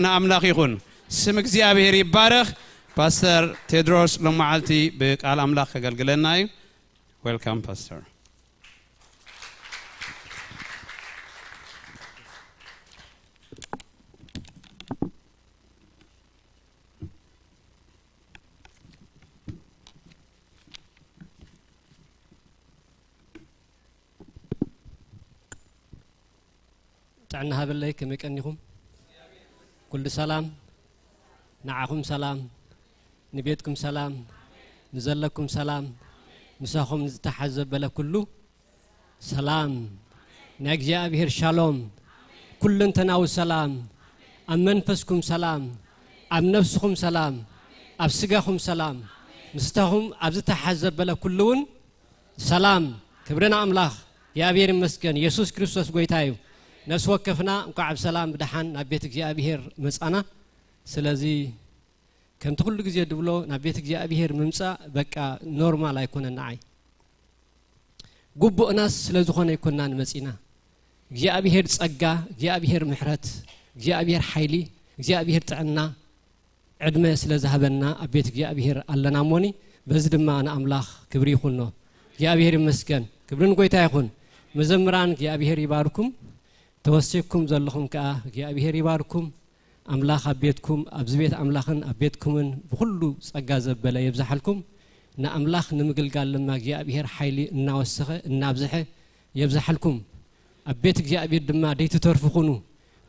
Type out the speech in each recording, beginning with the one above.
ንኣምላኽ ይኹን። ስም እግዚኣብሔር ይባረኽ። ፓስተር ቴድሮስ ሎመዓልቲ ብቃል ኣምላኽ ከገልግለና እዩ። Welcome ፓስተር። ጥዕና ሃበለይ፣ ከመይ ቀኒኹም? ኩሉ ሰላም? ንዓኹም ሰላም፣ ንቤትኩም ሰላም፣ ንዘለኩም ሰላም፣ ምሳኹም ዝተሓዘ በለ ኩሉ ሰላም። ናይ እግዚኣብሔር ሻሎም፣ ኩለንተናዊ ሰላም፣ ኣብ መንፈስኩም ሰላም፣ ኣብ ነፍስኹም ሰላም፣ ኣብ ስጋኹም ሰላም፣ ምስታኹም ኣብ ዝተሓዘ በለ ኩሉ እውን ሰላም። ክብሪ ንኣምላኽ። እግዚኣብሔር ይመስገን። የሱስ ክርስቶስ ጎይታ እዩ። ነፍሲ ወከፍና እንኳዕ ብሰላም ብደሓን ናብ ቤት እግዚኣብሔር መጻና። ስለዚ ከምቲ ኩሉ ግዜ ድብሎ ናብ ቤት እግዚኣብሔር ምምጻእ በቃ ኖርማል ኣይኮነን ንዓይ። ግቡእናስ ስለ ዝኾነ ኣይኮናን መጺና። እግዚኣብሔር ጸጋ፣ እግዚኣብሔር ምሕረት፣ እግዚኣብሔር ሓይሊ፣ እግዚኣብሔር ጥዕና፣ ዕድመ ስለ ዝሃበና ኣብ ቤት እግዚኣብሔር ኣለና እሞኒ፣ በዚ ድማ ንኣምላኽ ክብሪ ይኹኖ። እግዚኣብሔር ይመስገን። ክብሪ ንጎይታ ይኹን። መዘምራን እግዚኣብሔር ይባርኩም። ተወሲኽኩም ዘለኹም ከኣ እግዚኣብሔር ይባርኩም። ኣምላኽ ኣብ ቤትኩም፣ ኣብዚ ቤት ኣምላኽን ኣብ ቤትኩምን ብኹሉ ጸጋ ዘበለ የብዝሓልኩም። ንኣምላኽ ንምግልጋል ድማ እግዚኣብሔር ሓይሊ እናወሰኸ እናብዝሐ የብዝሓልኩም። ኣብ ቤት እግዚኣብሔር ድማ ደይትተርፉ ኩኑ።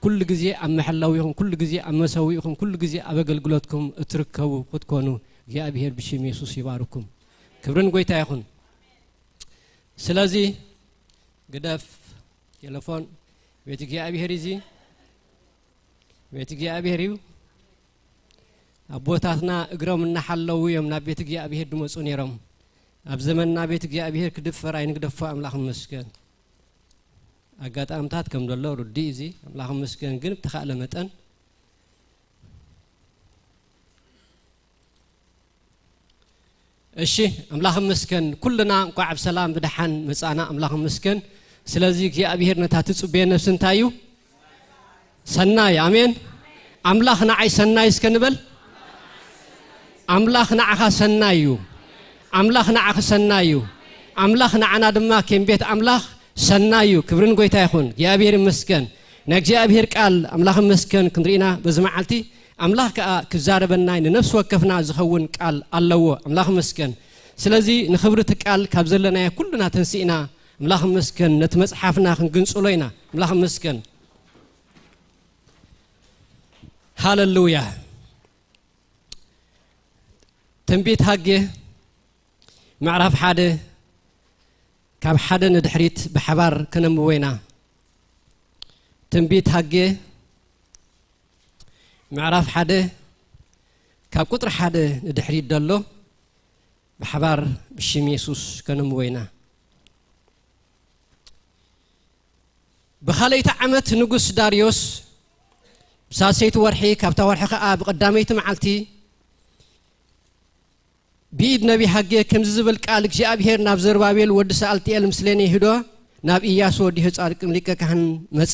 ኩሉ ግዜ ኣብ መሐለዊ ኢኹም፣ ኩሉ ግዜ ኣብ መሰዊ ኢኹም፣ ኩሉ ግዜ ኣብ ኣገልግሎትኩም እትርከቡ ክትኮኑ እግዚኣብሔር ብሽም የሱስ ይባርኩም። ክብርን ጎይታ ይኹን። ስለዚ ግደፍ ቴሌፎን፣ ቤት እግዚኣብሔር እዚ ቤት እግዚኣብሔር እዩ። ኣቦታትና እግሮም እናሓለዉ እዮም ናብ ቤት እግዚኣብሔር ድመፁ ነይሮም። ኣብ ዘመንና ቤት እግዚኣብሔር ክድፈር ኣይንግደፎ። ኣምላኽ ይመስገን። ኣጋጣምታት ከም ዘሎ ርዱእ እዚ ኣምላኽ ይመስገን። ግን ብተኻእለ መጠን እሺ፣ ኣምላኽ ይመስገን። ኩልና እንኳዕ ብሰላም ብደሓን መጻና። ኣምላኽ ይመስገን። ስለዚ እግዚኣብሔር ነታ ትጽበየ ነፍሲ እንታይ እዩ? ሰናይ። ኣሜን። ኣምላኽ ንዓይ ሰናይ እስከ ንበል። ኣምላኽ ንዓኻ ሰናይ እዩ። ኣምላኽ ንዓኺ ሰናይ እዩ። ኣምላኽ ንዓና ድማ ከም ቤት ኣምላኽ ሰናይ እዩ። ክብርን ጎይታ ይኹን። እግዚኣብሔር ይመስገን። ናይ እግዚኣብሔር ቃል ኣምላኽ ይመስገን ክንርኢና በዚ መዓልቲ ኣምላኽ ከኣ ክዛረበና ንነፍሲ ወከፍና ዝኸውን ቃል ኣለዎ። ኣምላኽ ይመስገን። ስለዚ ንኽብሪ እቲ ቃል ካብ ዘለናዮ ኩልና ተንሲእና ኣምላኽ ይመስገን ነቲ መጽሓፍና ክንግንጽሎ ኢና። ኣምላኽ ይመስገን። ሃለሉያ። ትንቢት ሃጌ ምዕራፍ ሓደ ካብ ሓደ ንድሕሪት ብሓባር ከነንብቦ ኢና። ትንቢት ሃጌ ምዕራፍ ሓደ ካብ ቁጽሪ ሓደ ንድሕሪት ደሎ ብሓባር ብሽም የሱስ ከነንብቦ ኢና። ብኻልኣይቲ ዓመት ንጉስ ዳርዮስ ብሳልሰይቲ ወርሒ ካብታ ወርሒ ኸኣ ብቐዳመይቲ መዓልቲ ብኢድ ነቢ ሃጌ ከምዚ ዝብል ቃል እግዚኣብሔር ናብ ዘሩባቤል ወዲ ሰኣልትኤል ምስሌን ይሁዳ ናብ ኢያሱ ወዲ ዮጻድቅን ሊቀ ካህን መጸ።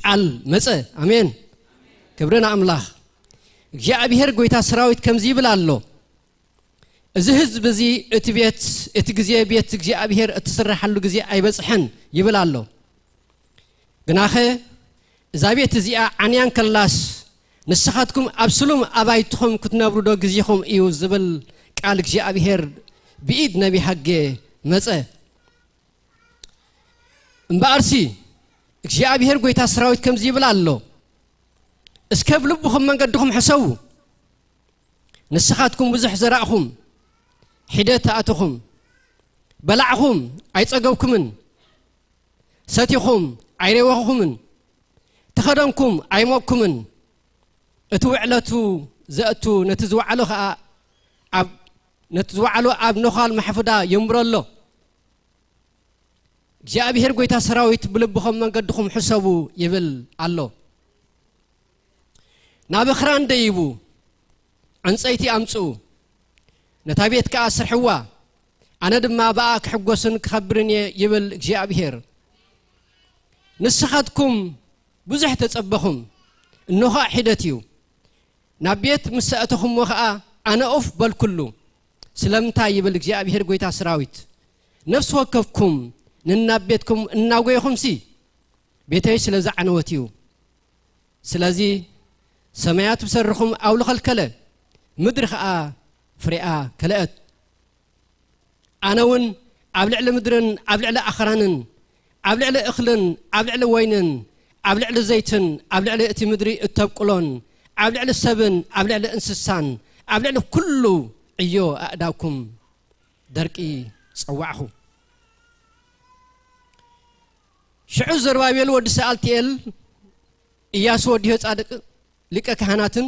ቃል መጸ። ኣሜን። ክብሪ ንኣምላኽ። እግዚኣብሔር ጐይታ ሰራዊት ከምዚ ይብል ኣሎ፣ እዚ ህዝቢ እዚ እቲ ቤት እቲ ግዜ ቤት እግዚኣብሔር እትስረሓሉ ግዜ ኣይበጽሐን ይብል ኣሎ። ግናኸ እዛ ቤት እዚኣ ዓንያ እንከላስ ንስኻትኩም ኣብ ስሉም ኣባይትኹም ክትነብሩ ዶ ግዜኹም እዩ ዝብል ቃል እግዚኣብሔር ብኢድ ነቢ ሃጌ መጸ። እምበኣርሲ እግዚኣብሔር ጐይታ ሰራዊት ከምዚ ይብል ኣሎ፣ እስከ ብልብኹም መንገድኹም ሕሰቡ። ንስኻትኩም ብዙሕ ዘራእኹም፣ ሒደት ኣእተኹም፣ በላዕኹም ኣይጸገብኩምን፣ ሰቲኹም ኣይረወኹምን፣ ተኸደንኩም ኣይሞቕኩምን። እቲ ውዕለቱ ዘእቱ ነቲ ዝወዓሎ ኸኣ ኣብ ነቲ ዝወዓሎ ኣብ ነዃል ማሕፉዳ የንብሮ ኣሎ። እግዚኣብሔር ጐይታ ሰራዊት ብልብኹም መንገድኹም ሕሰቡ ይብል ኣሎ። ናብ ኣኽራን ደይቡ ዕንጸይቲ ኣምጽኡ፣ ነታ ቤት ከኣ ስርሕዋ፣ ኣነ ድማ ብኣ ክሕጎስን ክኸብርን እየ ይብል እግዚኣብሔር። ንስኻትኩም ብዙሕ ተጸበኹም፣ እነሆ ሒደት እዩ። ናብ ቤት ምስ ኣእተኹሞ ኸኣ ኣነ ኡፍ በልኩሉ። ስለምንታይ ይብል እግዚኣብሔር ጐይታ ሰራዊት፣ ነፍሲ ወከፍኩም ንናብ ቤትኩም እናጎየኹምሲ ቤተይ ስለ ዝዓነወት እዩ። ስለዚ ሰማያት ብሰሪኹም ኣውሊ ኸልከለ፣ ምድሪ ኸኣ ፍሬኣ ከልአት። ኣነ እውን ኣብ ልዕሊ ምድርን ኣብ ልዕሊ ኣኽራንን፣ ኣብ ልዕሊ እኽልን ኣብ ልዕሊ ወይንን፣ ኣብ ልዕሊ ዘይትን ኣብ ልዕሊ እቲ ምድሪ እተብቁሎን፣ ኣብ ልዕሊ ሰብን ኣብ ልዕሊ እንስሳን ኣብ ልዕሊ ኩሉ ዕዮ ኣእዳውኩም ደርቂ ጸዋዕኹ። ሽዑ ዘሩባቤል ወዲ ሰኣልትኤል፣ ኢያሱ ወዲ ዮጻድቅ ሊቀ ካህናትን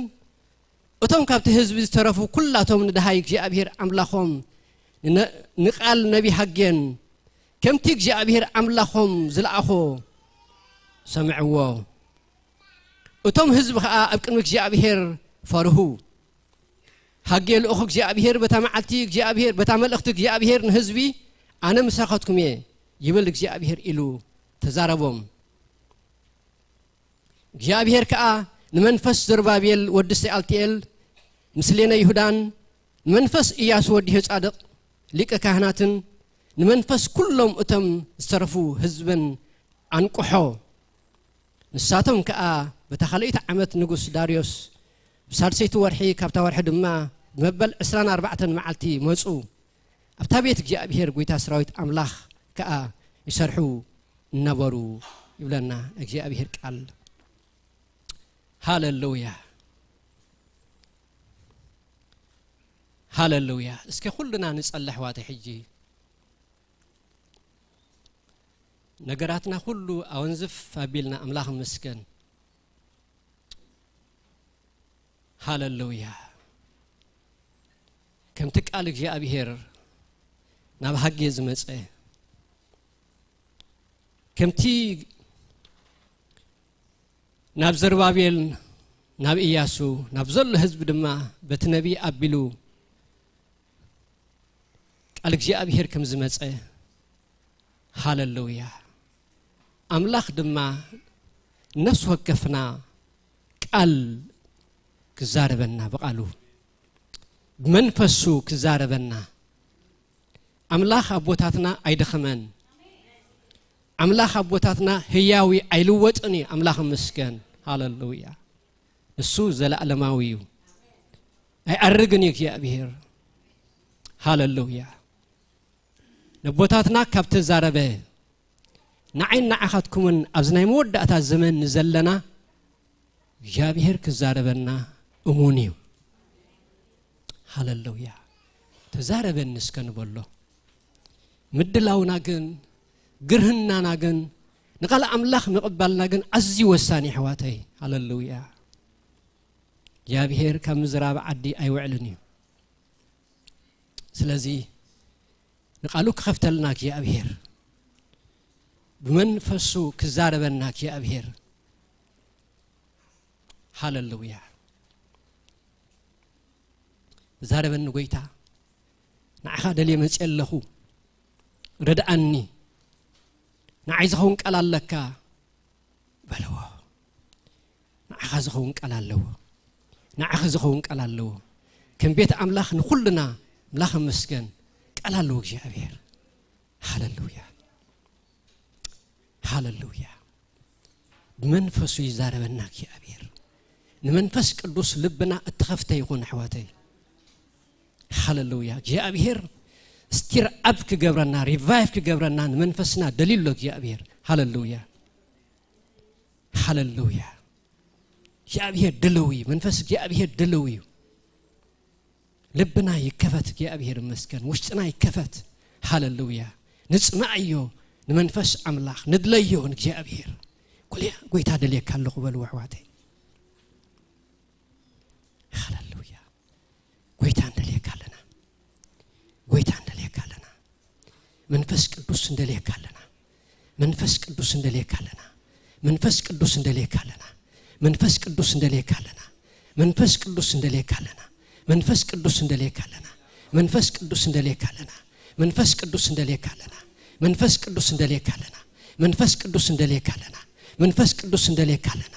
እቶም ካብቲ ህዝቢ ዝተረፉ ኩላቶም ንደሃይ እግዚኣብሔር ኣምላኾም ንነ-፣ ንቓል ነቢ ሃጌን ከምቲ እግዚኣብሔር ኣምላኾም ዝለኣኾ ሰምዕዎ። እቶም ህዝቢ ኸኣ ኣብ ቅድሚ እግዚኣብሔር ፈርሁ። ሃጌ ልኡኽ እግዚኣብሔር በታ መዓልቲ እግዚኣብሔር፣ በታ መልእኽቲ እግዚኣብሔር ንህዝቢ፣ ኣነ ምሳኻትኩም እየ ይብል እግዚኣብሔር ኢሉ ተዛረቦም። እግዚኣብሔር ከኣ ንመንፈስ ዘሩባቤል ወዲ ሰኣልትኤል ምስሌነ ይሁዳን፣ ንመንፈስ ኢያሱ ወዲ ዮጻድቅ ሊቀ ካህናትን፣ ንመንፈስ ኩሎም እቶም ዝተረፉ ህዝብን ኣንቅሖ። ንሳቶም ከኣ በታ ካልኣይቲ ዓመት ንጉስ ዳርዮስ ብሳልሰይቲ ወርሒ፣ ካብታ ወርሒ ድማ ብመበል ዕስራን ኣርባዕተን መዓልቲ መጹ። ኣብታ ቤት እግዚኣብሔር ጐይታ ሰራዊት ኣምላኽ ከኣ ይሰርሑ ነበሩ ይብለና እግዚኣብሔር ቃል። ሃለሉያ፣ ሃለሉያ። እስኪ ኩልና ንጸሊ ኣሕዋተይ። ሕጂ ነገራትና ኩሉ ኣወንዝፍ ኣቢልና ኣምላኽ ይመስገን። ሃለሉያ። ከምቲ ቃል እግዚኣብሔር ናብ ሃጌ ዝመጸ፣ ከምቲ ናብ ዘሩባቤል፣ ናብ ኢያሱ፣ ናብ ዘሎ ህዝቢ ድማ በቲ ነቢይ ኣቢሉ ቃል እግዚኣብሔር ከም ዝመጸ፣ ሃለሉያ። ኣምላኽ ድማ ነፍሲ ወከፍና ቃል ክዛረበና፣ ብቓሉ ብመንፈሱ ክዛረበና። ኣምላኽ ኣቦታትና ኣይደኸመን። ኣምላኽ ኣቦታትና ህያዊ ኣይልወጥን እዩ። ኣምላኽ ይመስገን። ሃለሉያ። ንሱ ዘለኣለማዊ እዩ። ኣይኣርግን እዩ እግዚኣብሔር። ሃለሉያ። ነቦታትና ካብ ተዛረበ፣ ንዓይን ንዓኻትኩምን ኣብዚ ናይ መወዳእታ ዘመን ንዘለና እግዚኣብሔር ክዛረበና እሙን እዩ። ሃለሉያ። ተዛረበኒ እስከ ንበሎ። ምድላውና ግን፣ ግርህናና ግን፣ ንቓል ኣምላኽ ምቕባልና ግን ኣዝዩ ወሳኒ፣ ኣሕዋተይ። ሃለሉያ። እግዚኣብሔር ካብ ምዝራብ ዓዲ ኣይውዕልን እዩ። ስለዚ ንቓሉ ክኸፍተልና እግዚኣብሔር፣ ብመንፈሱ ክዛረበና እግዚኣብሔር። ሃለሉያ። ዛረበኒ ጐይታ፣ ንዓኻ ደልየ መጽየ ኣለኹ፣ ርድኣኒ፣ ንዓይ ዝኸውን ቃል ኣለካ በልዎ። ንዓኻ ዝኸውን ቃል ኣለዎ። ንዓኺ ዝኸውን ቃል ኣለዎ። ከም ቤት ኣምላኽ ንኹልና፣ ኣምላኽ ይመስገን፣ ቃል ኣለዎ እግዚኣብሔር። ሃለሉያ፣ ሃለሉያ። ብመንፈሱ ይዛረበና እግዚኣብሔር። ንመንፈስ ቅዱስ ልብና እተኸፍተ ይኹን፣ ኣሕዋተይ። ሃለሉያ። እግዚኣብሔር ስቲር ኣፕ ክገብረና፣ ሪቫይቭ ክገብረና ንመንፈስና ደልዩ ኣሎ እግዚኣብሔር። ሃለሉያ፣ ሃለሉያ። እግዚኣብሔር ድልው እዩ። መንፈስ እግዚኣብሔር ድልው እዩ። ልብና ይከፈት፣ እግዚኣብሔር ይመስገን። ውሽጥና ይከፈት። ሃለሉያ። ንጽምኣዮ ንመንፈስ ኣምላኽ፣ ንድለዮ ንእግዚኣብሔር። ኩልያ ጐይታ ደልየካ ኣለኹ በልዎ ኣሕዋተይ። ሃለሉያ። ጐይታ እንደልየካ ኣለና። ጐይታ እንደልየካ ኣለና። መንፈስ ቅዱስ እንደልየካ ኣለና። መንፈስ ቅዱስ እንደልየካ ኣለና። መንፈስ ቅዱስ እንደልየካ ኣለና። መንፈስ ቅዱስ እንደልየካ ኣለና። መንፈስ ቅዱስ እንደልየካ ኣለና። መንፈስ ቅዱስ እንደልየካ ኣለና። መንፈስ ቅዱስ እንደልየካ ኣለና። መንፈስ ቅዱስ እንደልየካ ኣለና። መንፈስ ቅዱስ እንደልየካ ኣለና። መንፈስ ቅዱስ እንደልየካ ኣለና። መንፈስ ቅዱስ እንደልየካ ኣለና።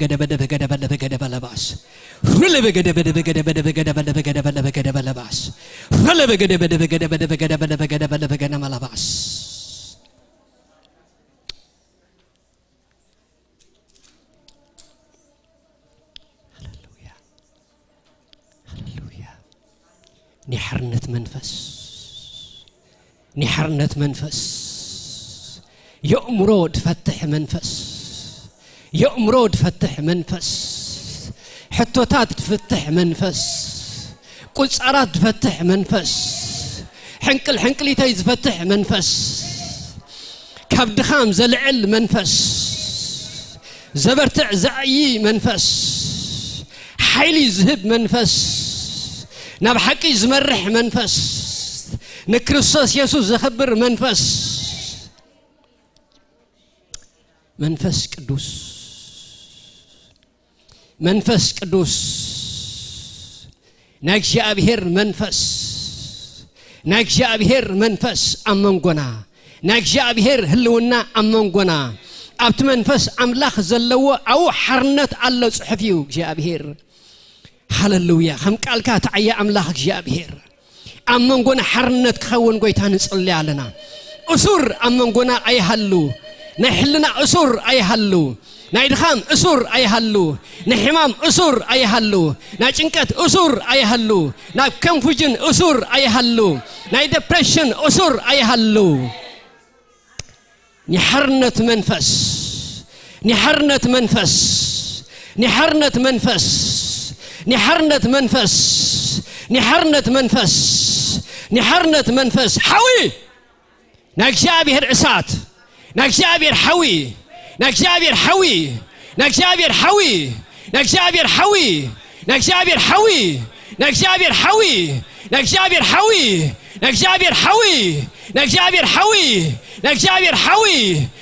በገደ በደ በገደ በለ በገደ በለባስ። ሩለ በገደ በደ በገደ በደ በገደ በለ በገደ በለባስ። ሩለ በገደ በደ በገደ በደ በገደ በለ በገደ በለ በገደ መለባስ። ሃሌሉያ። ሃሌሉያ። ናይ ሓርነት መንፈስ፣ ናይ ሓርነት መንፈስ፣ የእምሮ ድፈትሕ መንፈስ፣ የእምሮ ድፈትሕ መንፈስ፣ ሕቶታት ድፈትሕ መንፈስ፣ ቁጻራት ድፈትሕ መንፈስ፣ ሕንቅል ሕንቅሊተይ ዝፈትሕ መንፈስ፣ ካብ ድኻም ዘልዕል መንፈስ፣ ዘበርትዕ ዘዕዪ መንፈስ፣ ሓይሊ ዝህብ መንፈስ፣ ናብ ሓቂ ዝመርሕ መንፈስ፣ ንክርስቶስ የሱስ ዘኽብር መንፈስ፣ መንፈስ ቅዱስ፣ መንፈስ ቅዱስ፣ ናይ እግዚኣብሔር መንፈስ፣ ናይ እግዚኣብሔር መንፈስ ኣብ መንጎና፣ ናይ እግዚኣብሔር ህልውና ኣብ መንጎና፣ ኣብቲ መንፈስ ኣምላኽ ዘለዎ ኣብኡ ሓርነት ኣሎ፣ ጽሑፍ እዩ እግዚኣብሔር። ሃሌሉያ። ከም ቃልካ ተዓየ ኣምላኽ እግዚኣብሔር። ኣብ መንጎና ሓርነት ክኸውን ጎይታ ንጽሊ ኣለና። እሱር ኣብ መንጎና ኣይሃሉ። ናይ ሕልና እሱር ኣይሃሉ። ናይ ድኻም እሱር ኣይሃሉ። ናይ ሕማም እሱር ኣይሃሉ። ናይ ጭንቀት እሱር ኣይሃሉ። ናይ ኮንፉዥን እሱር ኣይሃሉ። ናይ ደፕሬሽን እሱር ኣይሃሉ። ንሓርነት መንፈስ፣ ንሓርነት መንፈስ፣ ንሓርነት መንፈስ፣ ንሓርነት መንፈስ፣ ንሓርነት መንፈስ፣ ንሓርነት መንፈስ፣ ሓዊ ናይ እግዚኣብሔር እሳት፣ ናይ እግዚኣብሔር ሓዊ፣ ናይ እግዚኣብሔር ሓዊ፣ ናይ እግዚኣብሔር ሓዊ፣ ናይ እግዚኣብሔር ሓዊ፣ ናይ እግዚኣብሔር ሓዊ፣ ናይ እግዚኣብሔር ሓዊ፣ ናይ እግዚኣብሔር ሓዊ፣ ናይ እግዚኣብሔር ሓዊ፣ ናይ እግዚኣብሔር ሓዊ፣ ናይ እግዚኣብሔር ሓዊ፣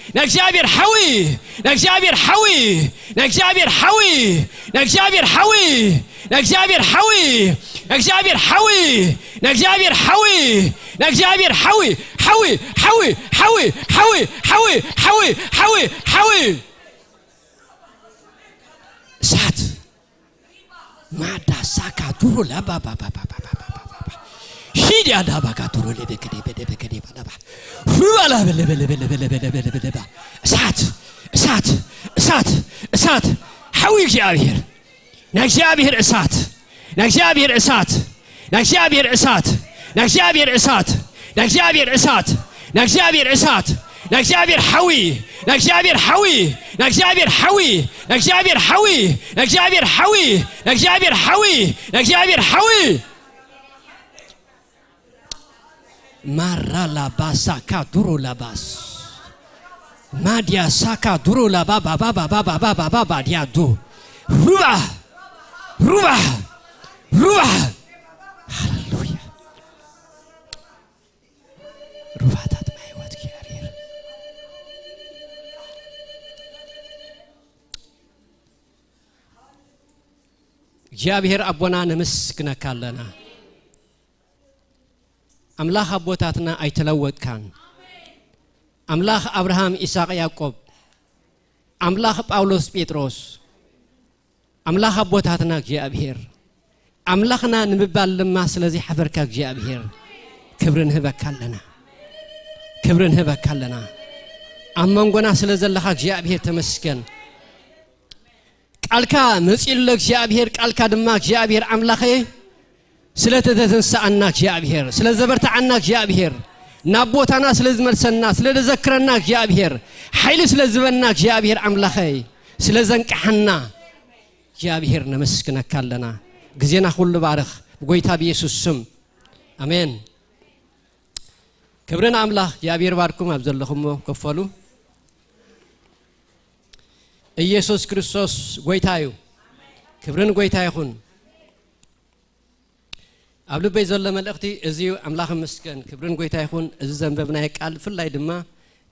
ናይ እግዚኣብሔር ሓዊ፣ ናይ እግዚኣብሔር ሓዊ፣ ናይ እግዚኣብሔር ሓዊ፣ ናይ እግዚኣብሔር ሓዊ፣ ናይ እግዚኣብሔር ሓዊ፣ ናይ እግዚኣብሔር ሓዊ፣ ናይ እግዚኣብሔር ሓዊ፣ ናይ እግዚኣብሔር ሓዊ፣ ሓዊ፣ ሓዊ፣ ሓዊ፣ ሓዊ፣ ሓዊ፣ ሓዊ፣ ሓዊ፣ ሓዊ። እሳት ማዳ ሳካ ዱሩ ለባ ባባ ሺዲ አዳ ባጋ ዱሩ ለበ ከዴ በደ በከዴ ባዳ ባ ሩባላ በለ በለ በለ በለ በለ በለ በለ ባ እሳት እሳት እሳት እሳት ሓዊ እግዚኣብሔር ናይ እግዚኣብሔር እሳት ናይ እግዚኣብሔር እሳት ናይ እግዚኣብሔር እሳት ናይ እግዚኣብሔር እሳት ናይ እግዚኣብሔር እሳት ናይ እግዚኣብሔር እሳት ናይ እግዚኣብሔር ሓዊ ናይ እግዚኣብሔር ሓዊ ናይ እግዚኣብሔር ሓዊ ናይ እግዚኣብሔር ሓዊ ናይ እግዚኣብሔር ሓዊ ናይ እግዚኣብሔር ሓዊ ናይ እግዚኣብሔር ሓዊ ማራ ላባሳ ካዱሩ ላባስ ማድያ ሳካ ዱሩ ላባ ባባ ባባ ባባ ባባ ባድያ ዱ ሩባ ሩባ ሩባ ሃሌሉያ ሩባታት ናይ ህይወት እግዚኣብሔር እግዚኣብሔር ኣቦና ነመስግነካ ኣለና ኣምላኽ ኣቦታትና ኣይተለወጥካን ኣምላኽ ኣብርሃም ኢሳቕ ያዕቆብ ኣምላኽ ጳውሎስ ጴጥሮስ ኣምላኽ ኣቦታትና እግዚኣብሔር ኣምላኽና ንምባል ድማ ስለዚ ሓፈርካ እግዚኣብሔር ክብሪ ንህበካ ኣለና ክብሪ ንህበካ ኣለና ኣብ መንጎና ስለ ዘለኻ እግዚኣብሔር ተመስገን ቃልካ መጺሉ እግዚኣብሔር ቃልካ ድማ እግዚኣብሔር ኣምላኸ ስለ ተተንስኣና እግዚኣብሔር ስለ ዘበርትዓና እግዚኣብሔር ናብ ቦታና ስለ ዝመልሰና፣ ስለ ዘዘክረና እግዚኣብሔር፣ ሓይሊ ስለ ዝበና እግዚኣብሔር ኣምላኸይ፣ ስለ ዘንቅሓና እግዚኣብሔር ነመስግነካ ኣለና። ግዜና ኩሉ ባርኽ ብጎይታ ብየሱስ ስም። ኣሜን። ክብርን ኣምላኽ እግዚኣብሔር ባርኩም ኣብ ዘለኹሞ ከፈሉ። ኢየሱስ ክርስቶስ ጎይታ እዩ። ክብርን ጎይታ ይኹን። ኣብ ልበይ ዘሎ መልእኽቲ እዚ እዩ። ኣምላኽ ይመስገን። ክብርን ጎይታ ይኹን። እዚ ዘንበብናዮ ቃል ብፍላይ ድማ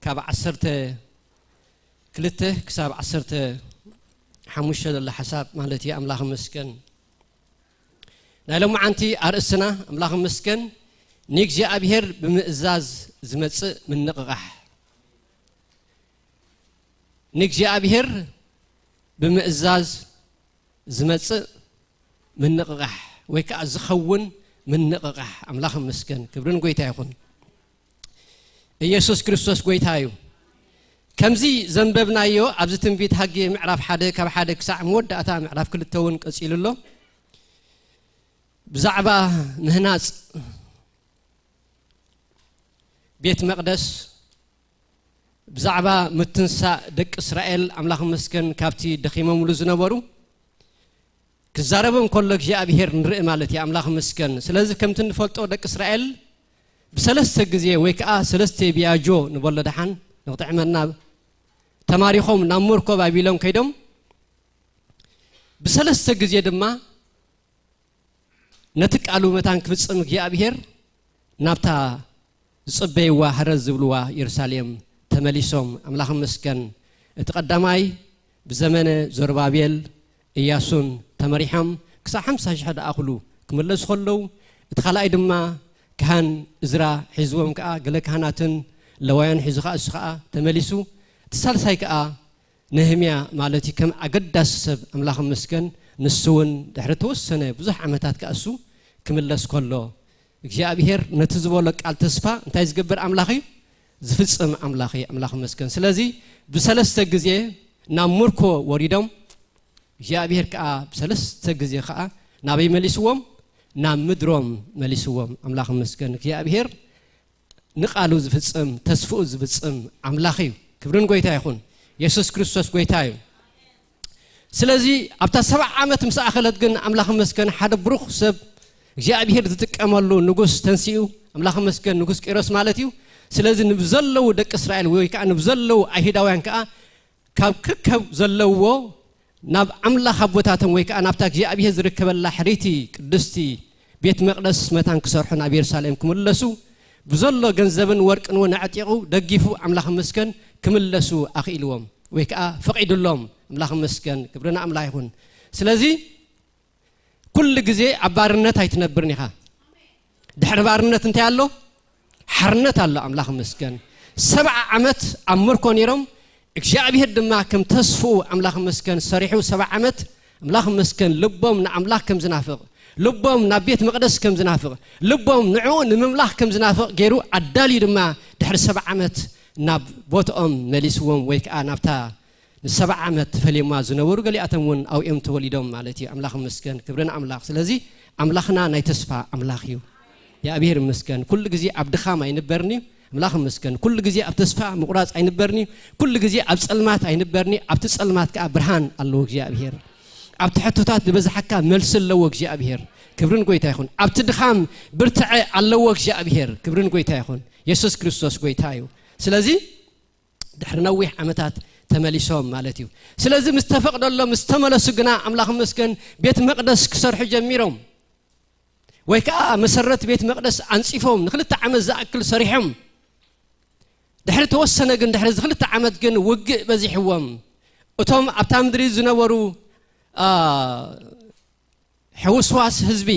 ካብ ዓሰርተ ክልተ ክሳብ ዓሰርተ ሓሙሽተ ዘሎ ሓሳብ ማለት እዩ። ኣምላኽ ይመስገን። ናይ ሎማዓንቲ ኣርእስትና ኣምላኽ ይመስገን ንእግዚኣብሔር ብምእዛዝ ዝመጽእ ምንቕቓሕ። ንእግዚኣብሔር ብምእዛዝ ዝመጽእ ምንቕቓሕ ወይ ከዓ ዝኸውን ምንቕቓሕ። ኣምላኽ ይመስገን። ክብርን ጎይታ ይኹን። ኢየሱስ ክርስቶስ ጎይታ እዩ። ከምዚ ዘንበብናዮ ኣብዚ ትንቢት ሃጌ ምዕራፍ ሓደ ካብ ሓደ ክሳዕ መወዳእታ ምዕራፍ ክልተ እውን ቀጺሉ ኣሎ። ብዛዕባ ምህናጽ ቤት መቕደስ፣ ብዛዕባ ምትንሳእ ደቂ እስራኤል ኣምላኽ ይመስገን ካብቲ ደኺሞምሉ ዝነበሩ ክዛረቦም ከሎ እግዚኣብሔር ንርኢ ማለት እዩ። ኣምላኽ ይመስገን። ስለዚ ከምቲ እንፈልጦ ደቂ እስራኤል ብሰለስተ ግዜ ወይ ከዓ ሰለስተ ቢያጆ ንበሎ ደሓን ንኽጥዕመና ተማሪኾም ናብ መርከብ ኣቢሎም ከይዶም ብሰለስተ ግዜ ድማ ነቲ ቃሉ መታን ክፍጽም እግዚኣብሔር ናብታ ዝጽበይዋ ህረር ዝብልዋ የሩሳሌም ተመሊሶም። ኣምላኽ ይመስገን። እቲ ቀዳማይ ብዘመነ ዘሩባቤል እያሱን ተመሪሖም ክሳብ ሓምሳ ሽሕ ደኣኽሉ ክምለሱ ከለዉ፣ እቲ ካልኣይ ድማ ካህን እዝራ ሒዝዎም ከኣ፣ ገለ ካህናትን ለዋያን ሒዙ ከኣ እሱ ከኣ ተመሊሱ። እቲ ሳልሳይ ከኣ ነህምያ ማለት እዩ። ከም ኣገዳሲ ሰብ ኣምላኽ ይመስገን፣ ንሱ እውን ድሕሪ ተወሰነ ብዙሕ ዓመታት ከኣ እሱ ክምለስ ከሎ፣ እግዚኣብሔር ነቲ ዝበሎ ቃል ተስፋ እንታይ ዝገብር ኣምላኽ እዩ? ዝፍጽም ኣምላኽ እዩ። ኣምላኽ ይመስገን። ስለዚ ብሰለስተ ግዜ ናብ ምርኮ ወሪዶም፣ እግዚኣብሔር ከኣ ብሰለስተ ግዜ ከኣ ናበይ መሊስዎም? ናብ ምድሮም መሊስዎም። ኣምላኽ ይመስገን። እግዚኣብሔር ንቃሉ ዝፍጽም፣ ተስፍኡ ዝፍጽም ኣምላኽ እዩ። ክብርን ጎይታ ይኹን። የሱስ ክርስቶስ ጎይታ እዩ። ስለዚ ኣብታ ሰብዓ ዓመት ምስ ኣኸለት ግን ኣምላኽ ይመስገን ሓደ ብሩኽ ሰብ እግዚኣብሔር ዝጥቀመሉ ንጉስ ተንሲኡ፣ ኣምላኽ ይመስገን ንጉስ ቂሮስ ማለት እዩ። ስለዚ ንብዘለዉ ደቂ እስራኤል ወይ ከኣ ንብዘለዉ ኣይሁዳውያን ከኣ ካብ ክከብ ዘለዎ ናብ ኣምላኽ ኣቦታቶም ወይ ከኣ ናብታ እግዚኣብሔር ዝርከበላ ሕርይቲ ቅድስቲ ቤት መቕደስ መታን ክሰርሑ ናብ የሩሳሌም ክምለሱ ብዘሎ ገንዘብን ወርቅን እውን ኣዕጢቑ ደጊፉ ኣምላኽ ይመስገን ክምለሱ ኣኽኢልዎም ወይ ከኣ ፈቒዱሎም። ኣምላኽ ይመስገን፣ ክብሪ ንኣምላኽ ይኹን። ስለዚ ኩሉ ግዜ ኣብ ባርነት ኣይትነብርን ኢኻ። ድሕሪ ባርነት እንታይ ኣሎ? ሓርነት ኣሎ። ኣምላኽ ይመስገን። ሰብዓ ዓመት ኣብ ምርኮ ነይሮም፣ እግዚኣብሔር ድማ ከም ተስፍኡ ኣምላኽ ይመስገን ሰሪሑ ሰብዓ ዓመት ኣምላኽ ይመስገን ልቦም ንኣምላኽ ከም ዝናፍቕ፣ ልቦም ናብ ቤት መቕደስ ከም ዝናፍቕ፣ ልቦም ንዕኡ ንምምላኽ ከም ዝናፍቕ ገይሩ ኣዳልዩ ድማ ድሕሪ ሰብዓ ዓመት ናብ ቦትኦም መሊስዎም ወይ ከኣ ናብታ ንሰብዓ ዓመት ተፈልዮማ ዝነበሩ ገሊኣቶም እውን ኣብኦም ተወሊዶም ማለት እዩ። ኣምላኽ ይመስገን፣ ክብሪ ንኣምላኽ። ስለዚ ኣምላኽና ናይ ተስፋ ኣምላኽ እዩ። እግዚኣብሔር ይመስገን። ኩሉ ግዜ ኣብ ድኻም ኣይንበርን እዩ። ኣምላኽ ይመስገን። ኩሉ ግዜ ኣብ ተስፋ ምቑራጽ ኣይንበርን እዩ። ኩሉ ግዜ ኣብ ጸልማት ኣይንበርን እዩ። ኣብቲ ጸልማት ከኣ ብርሃን ኣለዎ እግዚኣብሔር። ኣብቲ ሕቶታት ዝበዝሓካ መልሲ ኣለዎ እግዚኣብሔር። ክብርን ጎይታ ይኹን። ኣብቲ ድኻም ብርትዐ ኣለዎ እግዚኣብሔር። ክብርን ጎይታ ይኹን። የሱስ ክርስቶስ ጎይታ እዩ። ስለዚ ድሕሪ ነዊሕ ዓመታት ተመሊሶም ማለት እዩ። ስለዚ ምስ ተፈቕደሎም ምስ ተመለሱ ግና ኣምላኽ ይመስገን ቤት መቕደስ ክሰርሑ ጀሚሮም። ወይ ከኣ መሰረት ቤት መቕደስ ኣንጺፎም ንክልተ ዓመት ዝኣክል ሰሪሖም። ድሕሪ ተወሰነ ግን ድሕሪ እዚ ክልተ ዓመት ግን ውግእ በዚሕዎም። እቶም ኣብታ ምድሪ ዝነበሩ፣ ኣ፣ ሕውስዋስ ህዝቢ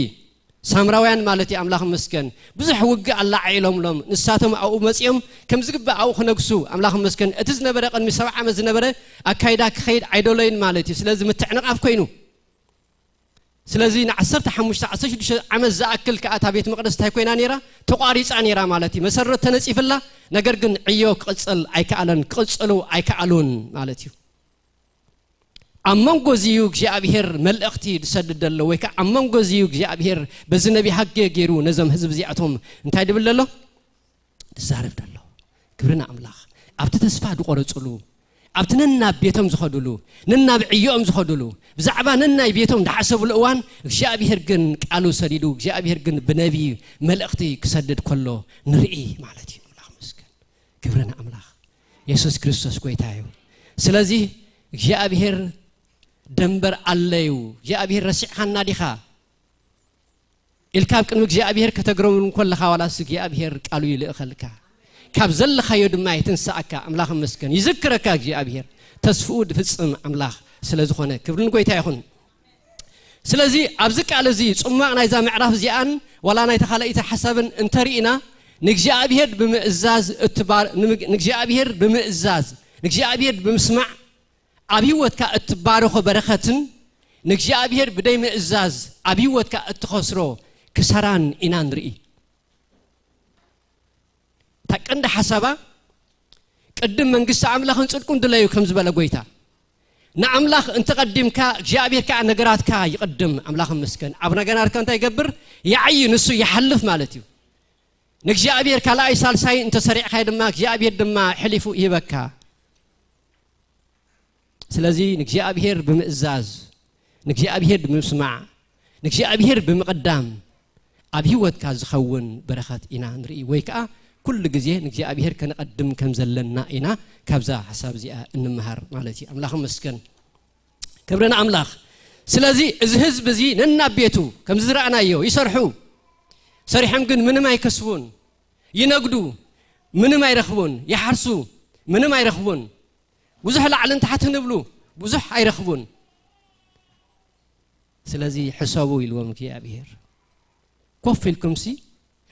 ሳምራውያን ማለት እዩ። ኣምላኽ ይመስገን ብዙሕ ውግእ ኣላዓዒሎምሎም። ንሳቶም ኣብኡ መጺኦም ከም ዝግባእ ኣብኡ ክነግሱ ኣምላኽ ይመስገን። እቲ ዝነበረ ቅድሚ ሰብዓ ዓመት ዝነበረ ኣካይዳ ክኸይድ ኣይደለዩን ማለት እዩ። ስለዚ ምትዕንቓፍ ኮይኑ። ስለዚ ንዓሰርተ ሓሙሽተ ዓሰርተ ሽዱሽተ ዓመት ዝኣክል ከኣ እታ ቤት መቕደስ እንታይ ኮይና ነይራ? ተቋሪጻ ነይራ ማለት እዩ። መሰረት ተነጺፍላ፣ ነገር ግን ዕዮ ክቕጽል ኣይከኣለን፣ ክቕጽሉ ኣይከኣሉን ማለት እዩ። ኣብ መንጎ እዚ እዩ እግዚኣብሔር መልእኽቲ ዝሰድድ ዘሎ፣ ወይ ከዓ ኣብ መንጎ እዚ እዩ እግዚኣብሔር በዚ ነቢ ሃጌ ገይሩ ነዞም ህዝቢ እዚኣቶም እንታይ ድብል ዘሎ? ዝዛረብ ዘሎ። ክብሪ ንኣምላኽ። ኣብቲ ተስፋ ዝቖረጽሉ፣ ኣብቲ ነናብ ቤቶም ዝኸዱሉ፣ ነናብ ዕዮኦም ዝኸዱሉ፣ ብዛዕባ ነናይ ቤቶም ዝሓሰብሉ እዋን፣ እግዚኣብሔር ግን ቃሉ ሰዲዱ፣ እግዚኣብሔር ግን ብነቢይ መልእኽቲ ክሰድድ ከሎ ንርኢ ማለት እዩ። ኣምላኽ መስገን። ክብሪ ንኣምላኽ። የሱስ ክርስቶስ ጎይታ እዩ። ስለዚ እግዚኣብሔር ደንበር ኣለዩ። እግዚኣብሔር ረሲዕኻና ዲኻ? ኢልካ ኣብ ቅድሚ እግዚኣብሔር ከተግረሙ እንከለኻ፣ ዋላስ እግዚኣብሔር ቃሉ ይልእኸልካ፣ ካብ ዘለኻዮ ድማ የትንስኣካ። ኣምላኽ መስገን። ይዝክረካ እግዚኣብሔር፣ ተስፍኡ ዝፍጽም ኣምላኽ ስለ ዝኾነ፣ ክብሪ ንጎይታ ይኹን። ስለዚ ኣብዚ ቃል እዚ ጽማቕ ናይዛ ምዕራፍ እዚኣን ዋላ ናይታ ካልኣይቲ ሓሳብን እንተርኢና፣ ንእግዚኣብሔር ብምእዛዝ እትባ-፣ ንምግ-፣ ንእግዚኣብሔር ብምእዛዝ፣ ንእግዚኣብሔር ብምስማዕ፣ ኣብ ህይወትካ እትባረኾ በረኸትን ንእግዚኣብሔር ብደይ ምእዛዝ ኣብ ህይወትካ እትኸስሮ ክሰራን ኢና ንርኢ። እታ ቀንዲ ሓሳባ፣ ቅድም መንግስቲ ኣምላኽን ጽድቁን ድለዩ ከም ዝበለ ጎይታ፣ ንኣምላኽ እንተቐዲምካ እግዚኣብሔር ከዓ ነገራትካ ይቐድም። ኣምላኽ መስገን። ኣብ ነገራትካ እንታይ ይገብር? ይዓዪ፣ ንሱ ይሓልፍ ማለት እዩ። ንእግዚኣብሔር ካልኣይ ሳልሳይ እንተሰሪዕካዮ ድማ እግዚኣብሔር ድማ ሕሊፉ ይህበካ። ስለዚ ንእግዚኣብሔር ብምእዛዝ፣ ንእግዚኣብሔር ብምስማዕ፣ ንእግዚኣብሔር ብምቕዳም ኣብ ህይወትካ ዝኸውን በረኸት ኢና ንርኢ። ወይ ከዓ ኩሉ ግዜ ንእግዚኣብሔር ከነቐድም ከም ዘለና ኢና ካብዛ ሓሳብ እዚኣ እንምሃር ማለት እዩ። ኣምላኽ መስገን። ክብሪ ንኣምላኽ። ስለዚ እዚ ህዝቢ እዚ ነናብ ቤቱ ከምዚ ዝረኣናዮ ይሰርሑ። ሰሪሖም ግን ምንም ኣይከስቡን። ይነግዱ፣ ምንም ኣይረኽቡን። ይሓርሱ፣ ምንም ኣይረኽቡን። ብዙሕ ላዕልን ታሕትን ይብሉ፣ ብዙሕ ኣይረኽቡን። ስለዚ ሕሰቡ ኢልዎም እግዚኣብሔር። ኮፍ ኢልኩምሲ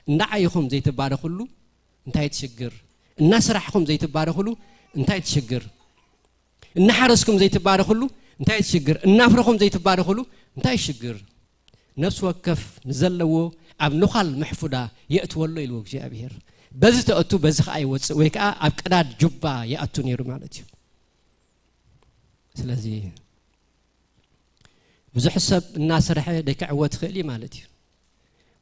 እንዳዓይኹም ዘይትባረኽሉ እንታይ ትሽግር? እናሰራሕኹም ዘይትባረኽሉ እንታይ ትሽግር? እናሓረስኩም ዘይትባረኽሉ እንታይ ትሽግር? እናፍረኹም ዘይትባረኽሉ እንታይ ሽግር? ነፍሲ ወከፍ ንዘለዎ ኣብ ንዃል መሕፉዳ የእትወሎ ኢልዎ እግዚኣብሔር። በዚ ተእቱ በዚ ከዓ ይወፅእ፣ ወይ ከዓ ኣብ ቀዳድ ጁባ ይኣቱ ነይሩ ማለት እዩ። ስለዚ ብዙሕ ሰብ እናሰርሐ ደይክዕወት ይኽእል እዩ ማለት እዩ።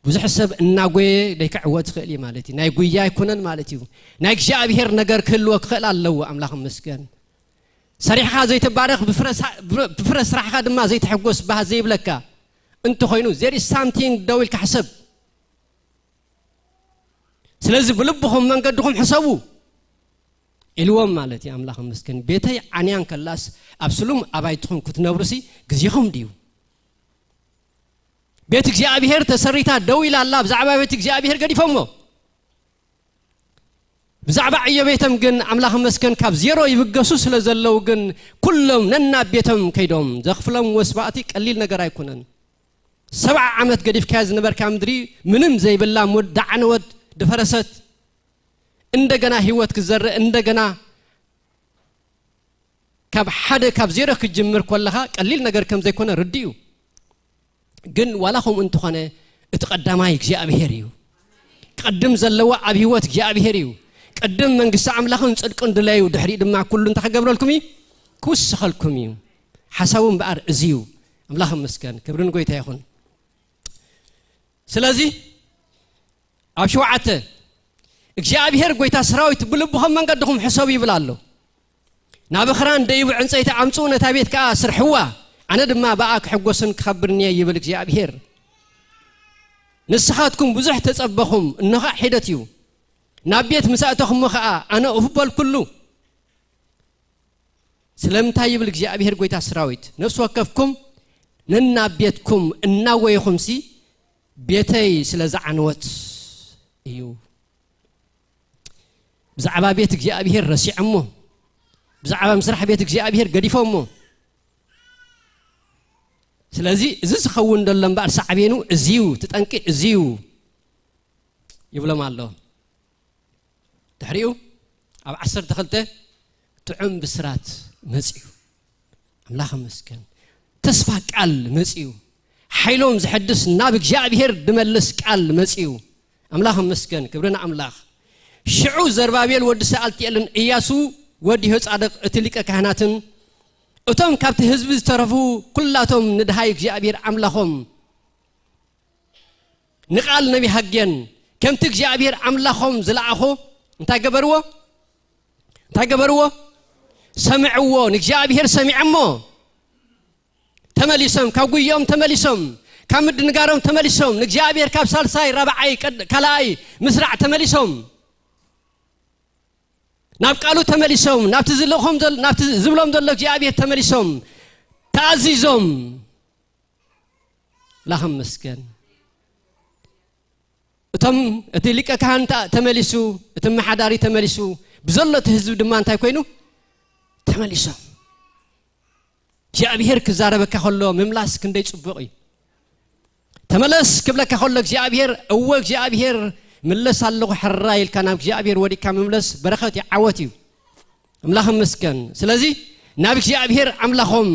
ብዙሕ ሰብ እናጎየ ደይክዕወት ይኽእል እዩ ማለት እዩ። ናይ ጉያ ኣይኮነን ማለት እዩ። ናይ እግዚኣብሔር ነገር ክህልዎ ክኽእል ኣለዎ። ኣምላኽ ይመስገን። ሰሪሕኻ ዘይትባረኽ፣ ብፍረ ሳ-፣ ብፍረ ስራሕኻ ድማ ዘይትሕጎስ ባህ ዘይብለካ እንተኾይኑ፣ there is something ደው ኢልካ ሕሰብ። ስለዚ ብልብኹም መንገድኹም ሕሰቡ ኢልዎም ማለት እዩ። ኣምላኽ ይመስገን። ቤተይ ዓንያን ከላስ ኣብ ስሉም ኣባይትኹም ክትነብሩሲ ግዜኹም ድዩ? ቤት እግዚኣብሔር ተሰሪታ ደው ኢላ ኣላ። ብዛዕባ ቤት እግዚኣብሔር ገዲፎሞ፣ ብዛዕባ ዕዮ ቤቶም ግን ኣምላኽ ይመስገን ካብ ዜሮ ይብገሱ ስለ ዘለዉ ግን ኩሎም ነናብ ቤቶም ከይዶም። ዘኽፍሎም መስዋእቲ ቀሊል ነገር ኣይኮነን። ሰብዓ ዓመት ገዲፍካያ ዝነበርካ ምድሪ ምንም ዘይብላ፣ ሙድ ዳዕንወት ድፈረሰት፣ እንደገና ህይወት ክዘርእ፣ እንደገና ካብ ሓደ ካብ ዜሮ ክጅምር ከለኻ ቀሊል ነገር ከም ዘይኮነ ርድእ እዩ። ግን ዋላ ከምኡ እንተኾነ እቲ ቀዳማይ እግዚኣብሔር እዩ። ክቐድም ዘለዎ ኣብ ህይወት እግዚኣብሔር እዩ። ቅድም መንግስቲ ኣምላኽን ጽድቅን ድለዩ፣ ድሕሪኡ ድማ ኩሉ እንታይ ክገብረልኩም እዩ? ክውስኸልኩም እዩ። ሓሳቡ እምበኣር እዚ እዩ። ኣምላኽ ይመስገን። ክብሪ ንጎይታ ይኹን። ስለዚ ኣብ ሸውዓተ እግዚኣብሔር ጎይታ ሰራዊት ብልብኹም መንገድኹም ሕሰቡ ይብል ኣሎ። ናብ ኽራን ደይቡ ዕንፀይቲ ኣምፅኡ፣ ነታ ቤት ከዓ ስርሕዋ፣ ኣነ ድማ ብኣ ክሕጎስን ክኸብርን እየ ይብል እግዚኣብሔር። ንስኻትኩም ብዙሕ ተጸበኹም፣ እነሆ ከዓ ሒደት እዩ። ናብ ቤት ምስ ኣእተኹሞ ከዓ ኣነ እፍ በልኩሉ። ስለምንታይ ይብል እግዚኣብሔር ጎይታ ሰራዊት፣ ነፍሲ ወከፍኩም ነናብ ቤትኩም እናጎየኹምሲ ቤተይ ስለ ዝዓነወት እዩ። ብዛዕባ ቤት እግዚኣብሔር ረሲዖሞ፣ ብዛዕባ ምስራሕ ቤት እግዚኣብሔር ገዲፎሞ። ስለዚ እዚ ዝኸውን ዘሎ እምበኣር ሳዕቤኑ እዚ እዩ፣ እቲ ጠንቂ እዚ እዩ ይብሎም ኣሎ። ድሕሪኡ ኣብ ዓሰርተ ክልተ ጥዑም ብስራት መጺኡ። ኣምላኽ ይመስገን። ተስፋ ቃል መጺኡ። ሓይሎም ዘሐድስ ናብ እግዚኣብሔር ድመልስ ቃል መጺኡ። ኣምላኽ ይመስገን። ክብሪ ንኣምላኽ። ሽዑ ዘርባቤል ወዲ ሰኣልትኤልን ኢያሱ ወዲ ዮጻድቅ እቲ ሊቀ ካህናትን እቶም ካብቲ ህዝቢ ዝተረፉ ኩላቶም ንድሃይ እግዚኣብሔር ኣምላኾም ንቓል ነቢ ሃጌን ከምቲ እግዚኣብሔር ኣምላኾም ዝለኣኾ እንታይ ገበርዎ? እንታይ ገበርዎ? ሰምዕዎ። ንእግዚኣብሔር ሰሚዐሞ። ተመሊሶም፣ ካብ ጉይኦም ተመሊሶም፣ ካብ ምድንጋሮም ተመሊሶም፣ ንእግዚኣብሔር ካብ ሳልሳይ ራብዓይ ቀድ- ካልኣይ ምስራዕ ተመሊሶም፣ ናብ ቃሉ ተመሊሶም፣ ናብቲ ዝልእኾም ዘል- ናብቲ ዝብሎም ዘሎ እግዚኣብሔር ተመሊሶም፣ ተኣዚዞም። ላኸም መስገን። እቶም እቲ ሊቀ ካህን ተ- ተመሊሱ፣ እቲ መሓዳሪ ተመሊሱ፣ ብዘሎ እቲ ህዝቢ ድማ እንታይ ኮይኑ? ተመሊሶም። እግዚኣብሔር ክዛረበካ ከሎ ምምላስ ክንደይ ጽቡቕ እዩ። ተመለስ ክብለካ ከሎ እግዚኣብሔር፣ እወ እግዚኣብሔር ምለስ ኣለኹ ሕራይ ኢልካ ናብ እግዚኣብሔር ወዲቅካ ምምለስ በረኸት እዩ፣ ዓወት እዩ። ኣምላኽ ይመስገን። ስለዚ ናብ እግዚኣብሔር ኣምላኾም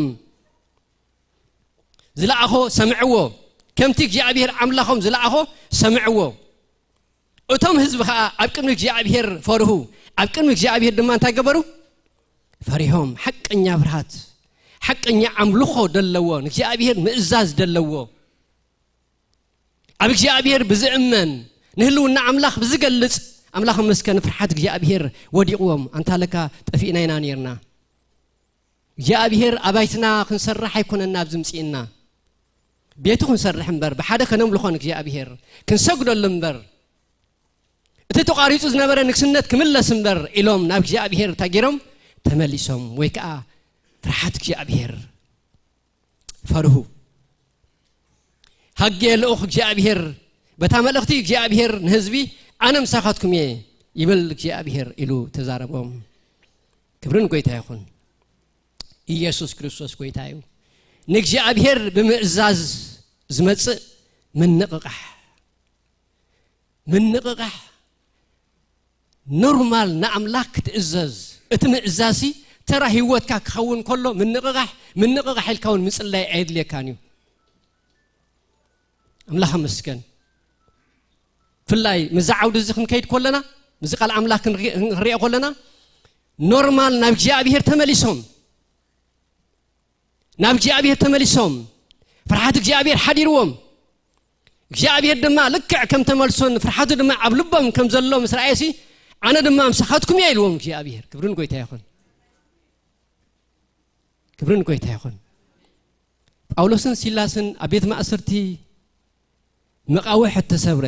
ዝለኣኾ ሰምዕዎ፣ ከምቲ እግዚኣብሔር ኣምላኾም ዝለኣኾ ሰምዕዎ። እቶም ህዝቢ ኸኣ ኣብ ቅድሚ እግዚኣብሔር ፈርሁ፣ ኣብ ቅድሚ እግዚኣብሔር ድማ እንታይ ገበሩ? ፈሪሆም። ሓቀኛ ፍርሃት፣ ሓቀኛ ኣምልኾ ደለዎ፣ ንእግዚኣብሔር ምእዛዝ ደለዎ፣ ኣብ እግዚኣብሔር ብዝእመን፣ ንህልውና ኣምላኽ ብዝገልጽ፣ ኣምላኽ ይመስገን፣ ፍርሓት እግዚኣብሔር ወዲቕዎም። ኣንታ ለካ ጠፊእና ኢና ነይርና። እግዚኣብሔር ኣባይትና ክንሰርሕ ኣይኮነና ኣብዚ ምጽእና። ቤቱ ክንሰርሕ እምበር፣ ብሓደ ከነምልኾ ንእግዚኣብሔር፣ ክንሰግደሉ እምበር፣ እቲ ተቋሪጹ ዝነበረ ንግስነት ክምለስ እምበር ኢሎም ናብ እግዚኣብሔር እንታይ ገይሮም? ተመሊሶም፣ ወይ ከኣ ፍርሓት እግዚኣብሔር ፈርሁ። ሃጌ ልኡኽ እግዚኣብሔር በታ መልእኽቲ እግዚኣብሔር ንህዝቢ፣ ኣነ ምሳኻትኩም እየ ይብል እግዚኣብሔር ኢሉ ተዛረቦም። ክብርን ጎይታ ይኹን። ኢየሱስ ክርስቶስ ጎይታ እዩ። ንእግዚኣብሔር ብምእዛዝ ዝመጽእ ምንቕቓሕ፣ ምንቕቓሕ ኖርማል ንኣምላኽ ክትእዘዝ፣ እቲ ምእዛዝሲ ተራ ህይወትካ ክኸውን ከሎ ምንቕቓሕ፣ ምንቕቓሕ ኢልካ እውን ምጽላይ ኣየድልየካን እዩ። ኣምላኽ ኣመስገን። ብፍላይ ምዚ ዓውዲ እዚ ክንከይድ ከለና፣ ምዚ ቃል ኣምላኽ ክንርኢ- ክንሪኦ ከለና፣ ኖርማል ናብ እግዚኣብሔር ተመሊሶም፣ ናብ እግዚኣብሔር ተመሊሶም፣ ፍርሓት እግዚኣብሔር ሓዲርዎም፣ እግዚኣብሔር ድማ ልክዕ ከም ተመልሶን ፍርሓቱ ድማ ኣብ ልቦም ከም ዘሎ ምስ ረኣየሲ፣ ኣነ ድማ ምሳኻትኩም እየ ኢልዎም እግዚኣብሔር። ክብርን ጎይታ ይኹን። ክብርን ጎይታ ይኹን። ጳውሎስን ሲላስን ኣብ ቤት ማእሰርቲ መቓውሕ እተሰብረ፣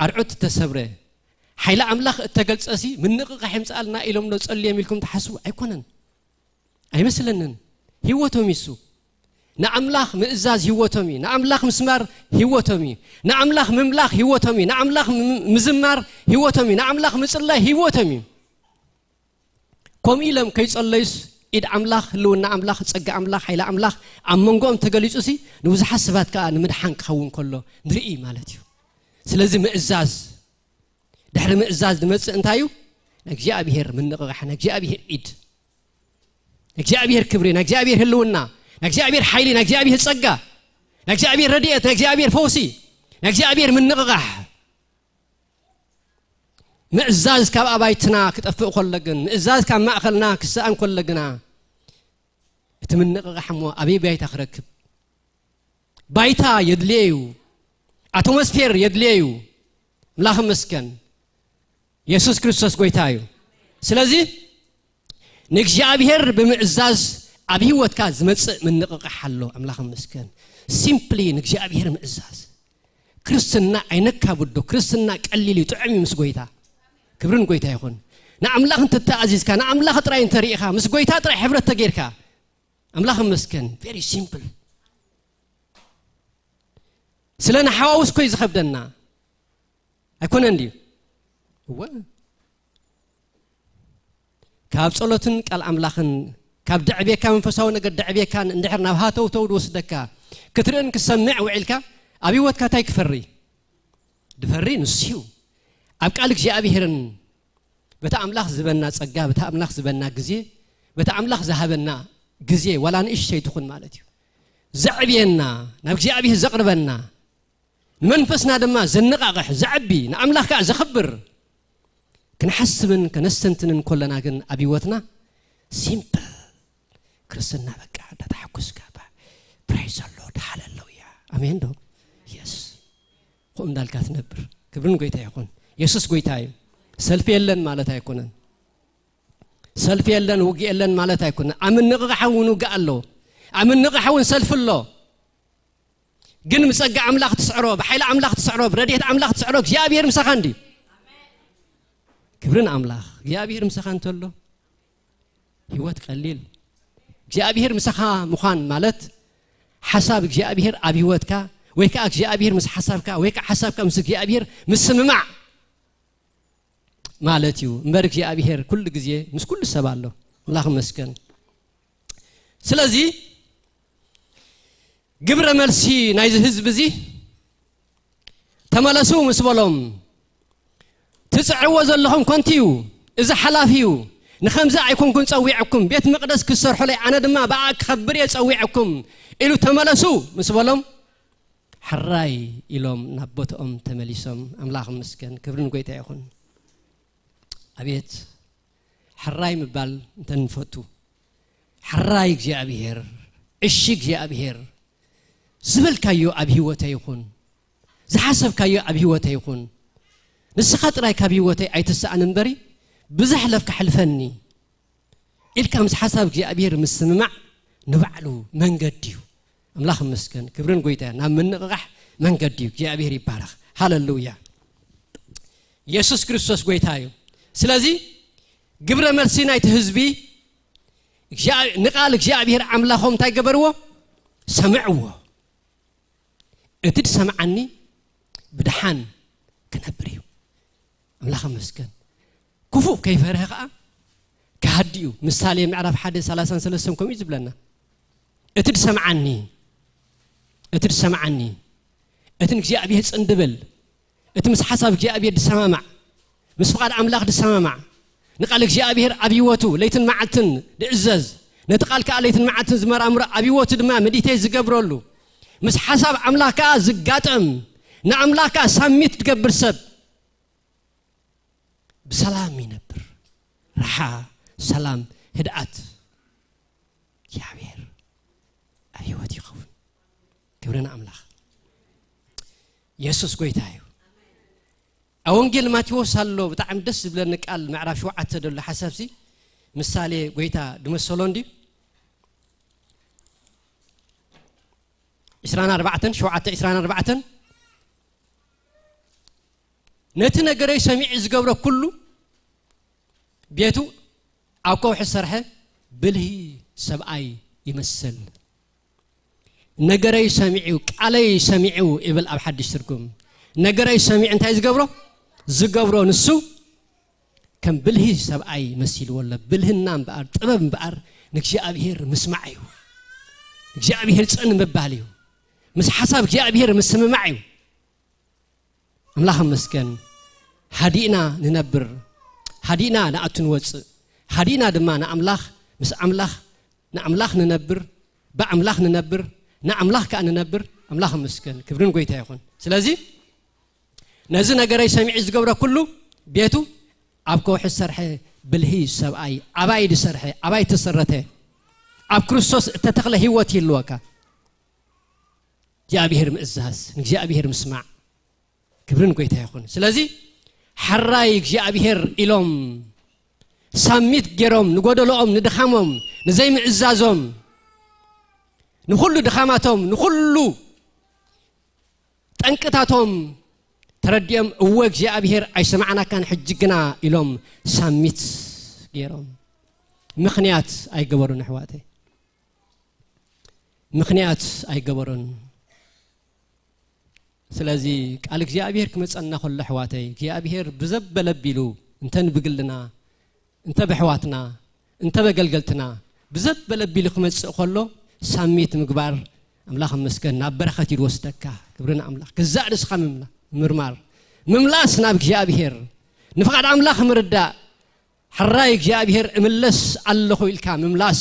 ኣርዑት እተሰብረ፣ ሓይሊ ኣምላኽ እተገልጸሲ ምንቕቓሕ ይምጽኣልና ኢሎም ዶ ጸልዮም ኢልኩም ትሓስቡ? ኣይኮነን። ኣይመስለንን። ህይወቶም ይሱ። ንኣምላኽ ምእዛዝ ህይወቶም እዩ። ንኣምላኽ ምስማር ህይወቶም እዩ። ንኣምላኽ ምምላኽ ህይወቶም እዩ። ንኣምላኽ ም- ምዝማር ህይወቶም እዩ። ንኣምላኽ ምጽላይ ህይወቶም እዩ። ከምኡ ኢሎም ከይጸለዩስ ኢድ ኣምላኽ፣ ህልውና ኣምላኽ፣ ጸጋ ኣምላኽ፣ ሓይሊ ኣምላኽ ኣብ መንጎኦም ተገሊጹሲ ንብዙሓት ሰባት ከኣ ንምድሓን ክኸውን ከሎ ንርኢ ማለት እዩ። ስለዚ ምእዛዝ፣ ድሕሪ ምእዛዝ ዝመጽእ እንታይ እዩ? ንእግዚኣብሔር ምንቕቓሕ፣ ንእግዚኣብሔር ኢድ፣ ንእግዚኣብሔር ክብሪ፣ ንእግዚኣብሔር ህልውና፣ ንእግዚኣብሔር ሓይሊ፣ ንእግዚኣብሔር ጸጋ፣ ንእግዚኣብሔር ረድኤት፣ ንእግዚኣብሔር ፈውሲ፣ ንእግዚኣብሔር ምንቕቓሕ። ምእዛዝ ካብ ኣባይትና ክጠፍእ ከሎ ግን፣ ምእዛዝ ካብ ማእኸልና ክሰኣን ከሎ ግና፣ እቲ ምንቕቓሕ እሞ ኣበይ ባይታ ክረክብ? ባይታ የድልየ እዩ። ኣቶሞስፌር የድልየ እዩ። ኣምላኽ ይመስገን። የሱስ ክርስቶስ ጎይታ እዩ። ስለዚ ንእግዚኣብሔር ብምእዛዝ ኣብ ህይወትካ ዝመጽእ ምንቕቓሕ ኣሎ። ኣምላኽ ይመስገን። ሲምፕሊ ንእግዚኣብሔር ምእዛዝ። ክርስትና ኣይነካብዶ። ክርስትና ቀሊል እዩ፣ ጥዑም እዩ ምስ ጎይታ። ክብርን ጎይታ ይኹን። ንኣምላኽ እንተተኣዚዝካ፣ ንኣምላኽ ጥራይ እንተሪኢኻ፣ ምስ ጎይታ ጥራይ ሕብረት ተጌርካ፣ ኣምላኽ ይመስገን። ቨሪ ሲምፕል። ስለ ንሓዋውስ ኮይ ዝኸብደና ኣይኮነን ድዩ? እወ። ካብ ጸሎትን ቃል ኣምላኽን፣ ካብ ደዕቤካ፣ መንፈሳዊ ነገር ደዕቤካን እንድሕር ናብ ሃተውተው ዝወስደካ ክትርእን ክሰምዕ ውዒልካ፣ ኣብ ህይወትካ እንታይ ክፈሪ? ድፈሪ ንሱ እዩ። ኣብ ቃል እግዚኣብሔርን በታ ኣምላኽ ዝህበና ጸጋ፣ በታ ኣምላኽ ዝህበና ግዜ፣ በታ ኣምላኽ ዝሃበና ግዜ፣ ዋላ ንእሽተይ ትኹን ማለት እዩ። ዘዕብየና፣ ናብ እግዚኣብሔር ዘቕርበና፣ ንመንፈስና ድማ ዘነቓቕሕ፣ ዘዕቢ፣ ንኣምላኽ ከኣ ዘኽብር ክንሓስብን ከነስተንትንን ከለና ግን ኣብ ህይወትና ሲምፕል ክርስትና በቃ እንዳተሓጎስካ ባ-፣ ፕራይዝ ሎርድ ሃለሉያ ኣሜን ዶ የስ ከምኡ እንዳልካ ትነብር። ክብርን ጎይታ ይኹን። የሱስ ጎይታ እዩ። ሰልፊ የለን ማለት ኣይኮነን። ሰልፊ የለን፣ ውግእ የለን ማለት ኣይኮነን። ኣብ ምንቕቓሕ እውን ውግእ ኣሎ። ኣብ ምንቕቓሕ እውን ሰልፊ ኣሎ። ግን ብጸጋ ኣምላኽ ትስዕሮ፣ ብሓይሊ ኣምላኽ ትስዕሮ፣ ብረድኤት ኣምላኽ ትስዕሮ እግዚኣብሔር ምሳኻ እንድዩ። ክብርን ኣምላኽ እግዚኣብሔር ምሳኻ እንተሎ ህይወት ቀሊል። እግዚኣብሔር ምሳኻ ምዃን ማለት ሓሳብ እግዚኣብሔር ኣብ ህይወትካ ወይ ከዓ እግዚኣብሔር ምስ ሓሳብካ ወይ ከዓ ሓሳብካ ምስ እግዚኣብሔር ምስምማዕ ማለት እዩ። እምበር እግዚኣብሔር ኩሉ ግዜ ምስ ኩሉ ሰብ ኣሎ። ኣምላኽ ይመስገን። ስለዚ ግብረ መልሲ ናይዚ ህዝቢ እዚ ተመለሱ ምስ በሎም፣ ትጽዕዎ ዘለኹም ከንቱ እዩ፣ እዚ ሓላፊ እዩ፣ ንኸምዚ ኣይኮንኩን ጸዊዐኩም፣ ቤት መቕደስ ክትሰርሑለይ ኣነ ድማ ብኣ ክኸብር እየ ጸዊዐኩም ኢሉ ተመለሱ ምስ በሎም፣ ሕራይ ኢሎም ናብ ቦትኦም ተመሊሶም። ኣምላኽ ይመስገን፣ ክብሪ ንጎይታ ይኹን። ኣቤት ሕራይ ምባል እንተንፈቱ፣ ሕራይ እግዚኣብሔር፣ እሺ እግዚኣብሔር ዝበልካዮ ኣብ ህይወተይ ይኹን፣ ዝሓሰብካዮ ኣብ ህይወተይ ይኹን፣ ንስኻ ጥራይ ካብ ህይወተይ ኣይትስኣን እምበሪ ብዘሕለፍካ ሕልፈኒ ኢልካ ምስ ሓሳብ እግዚኣብሔር ምስምማዕ ንባዕሉ መንገዲ እዩ። ኣምላኽ ይመስገን፣ ክብርን ጎይታ ናብ ምንቕቓሕ መንገዲ እዩ። እግዚኣብሔር ይባረኽ። ሃለሉያ። የሱስ ክርስቶስ ጎይታ እዩ። ስለዚ ግብረ መልሲ ናይቲ ህዝቢ እግዚኣብ-፣ ንቓል እግዚኣብሔር ኣምላኾም እንታይ ገበርዎ? ሰምዕዎ። እቲ ዝሰምዓኒ ብድሓን ክነብር እዩ። ኣምላኽ ይመስገን። ክፉእ ከይፈርሀ ኸዓ ክሃዲ እዩ። ምሳሌ ምዕራፍ ሓደ ሰላሳን ሰለስተን ከምኡ እዩ ዝብለና። እቲ ዝሰምዓኒ፣ እቲ ዝሰምዓኒ፣ እቲ ንእግዚኣብሔር ጽን ድብል፣ እቲ ምስ ሓሳብ እግዚኣብሔር ዝሰማማዕ፣ ምስ ፍቓድ ኣምላኽ ዝሰማማዕ፣ ንቓል እግዚኣብሔር ኣብ ህይወቱ ለይትን መዓልትን ዝእዘዝ፣ ነቲ ቃል ከኣ ለይትን መዓልትን ዝመራምሮ፣ ኣብ ህይወቱ ድማ መዲቴት ዝገብረሉ፣ ምስ ሓሳብ ኣምላኽ ከኣ ዝጋጠም፣ ንኣምላኽ ከኣ ሳሚት ዝገብር ሰብ ብሰላም ይነብር። ራሓ፣ ሰላም፣ ህድኣት እግዚኣብሔር ኣብ ህይወት ይኸውን። ክብሪ ንኣምላኽ። የሱስ ጎይታ እዩ። ኣብ ወንጌል ማቴዎስ ኣሎ ብጣዕሚ ደስ ዝብለኒ ቃል፣ ምዕራፍ ሸውዓተ ዘሎ ሓሳብሲ ምሳሌ ጎይታ ዝመሰሎ እንድዩ። ዕስራን ኣርባዕተን፣ ሸውዓተ ዕስራን ኣርባዕተን፣ ነቲ ነገረይ ሰሚዑ ዝገብሮ ኩሉ ቤቱ ኣብ ከውሒ ዝሰርሐ ብልሂ ሰብኣይ ይመስል። ነገረይ ሰሚዑ፣ ቃለይ ሰሚዑ ይብል ኣብ ሓድሽ ትርጉም። ነገረይ ሰሚዑ እንታይ ዝገብሮ? ዝገብሮ ንሱ ከም ብልሂ ሰብኣይ መሲልዎ ኣሎ። ብልህና እምበኣር፣ ጥበብ እምበኣር ንእግዚኣብሔር ምስማዕ እዩ። እግዚኣብሔር ጽን ምባል እዩ። ምስ ሓሳብ እግዚኣብሔር ምስምማዕ እዩ። ኣምላኽ ይመስገን። ሃዲእና ንነብር፣ ሃዲእና ንኣቱ ንወጽእ፣ ሃዲእና ድማ ንኣምላኽ፣ ምስ ኣምላኽ፣ ንኣምላኽ ንነብር፣ ብኣምላኽ ንነብር፣ ንኣምላኽ ከኣ ንነብር። ኣምላኽ ይመስገን። ክብሪ ንጎይታ ይኹን። ስለዚ ነዚ ነገረይ ሰሚዑ ዝገብሮ ኩሉ ቤቱ ኣብ ከውሒ ዝሰርሐ ብልሂ ሰብኣይ፣ ኣባይ ዝሰርሐ፣ ኣባይ ተሰረተ፣ ኣብ ክርስቶስ እተተኽለ ህይወት ይህልወካ። እግዚኣብሔር ምእዛዝ፣ ንእግዚኣብሔር ምስማዕ። ክብሪ ንጎይታ ይኹን። ስለዚ ሕራይ እግዚኣብሔር ኢሎም ሳሚት ገይሮም ንጎደሎኦም፣ ንድኻሞም፣ ንዘይምእዛዞም፣ ንኹሉ ድኻማቶም፣ ንኹሉ ጠንቅታቶም ተረዲኦም፣ እወ እግዚኣብሔር ኣይሰማዕናካን ሕጂ ግና ኢሎም ሳሚት ገይሮም። ምኽንያት ኣይገበሩን ኣሕዋተይ። ምኽንያት ኣይገበሩን። ስለዚ ቃል እግዚኣብሔር ክመጸና ከሎ ኣሕዋተይ፣ እግዚኣብሔር ብዘበለ ኣቢሉ እንተ ንብግልና፣ እንተ ብኣሕዋትና፣ እንተ በገልገልትና ብዘበለ ኣቢሉ ክመጽእ ከሎ ሳሚት ምግባር ኣምላኽ ይመስገን ናብ በረኸት እዩ ዝወስደካ። ክብሪ ንኣምላኽ። ገዛእ ርእስኻ ምምላ-፣ ምምርማር፣ ምምላስ ናብ እግዚኣብሔር፣ ንፍቓድ ኣምላኽ ምርዳእ፣ ሕራይ እግዚኣብሔር እምለስ ኣለኹ ኢልካ ምምላስ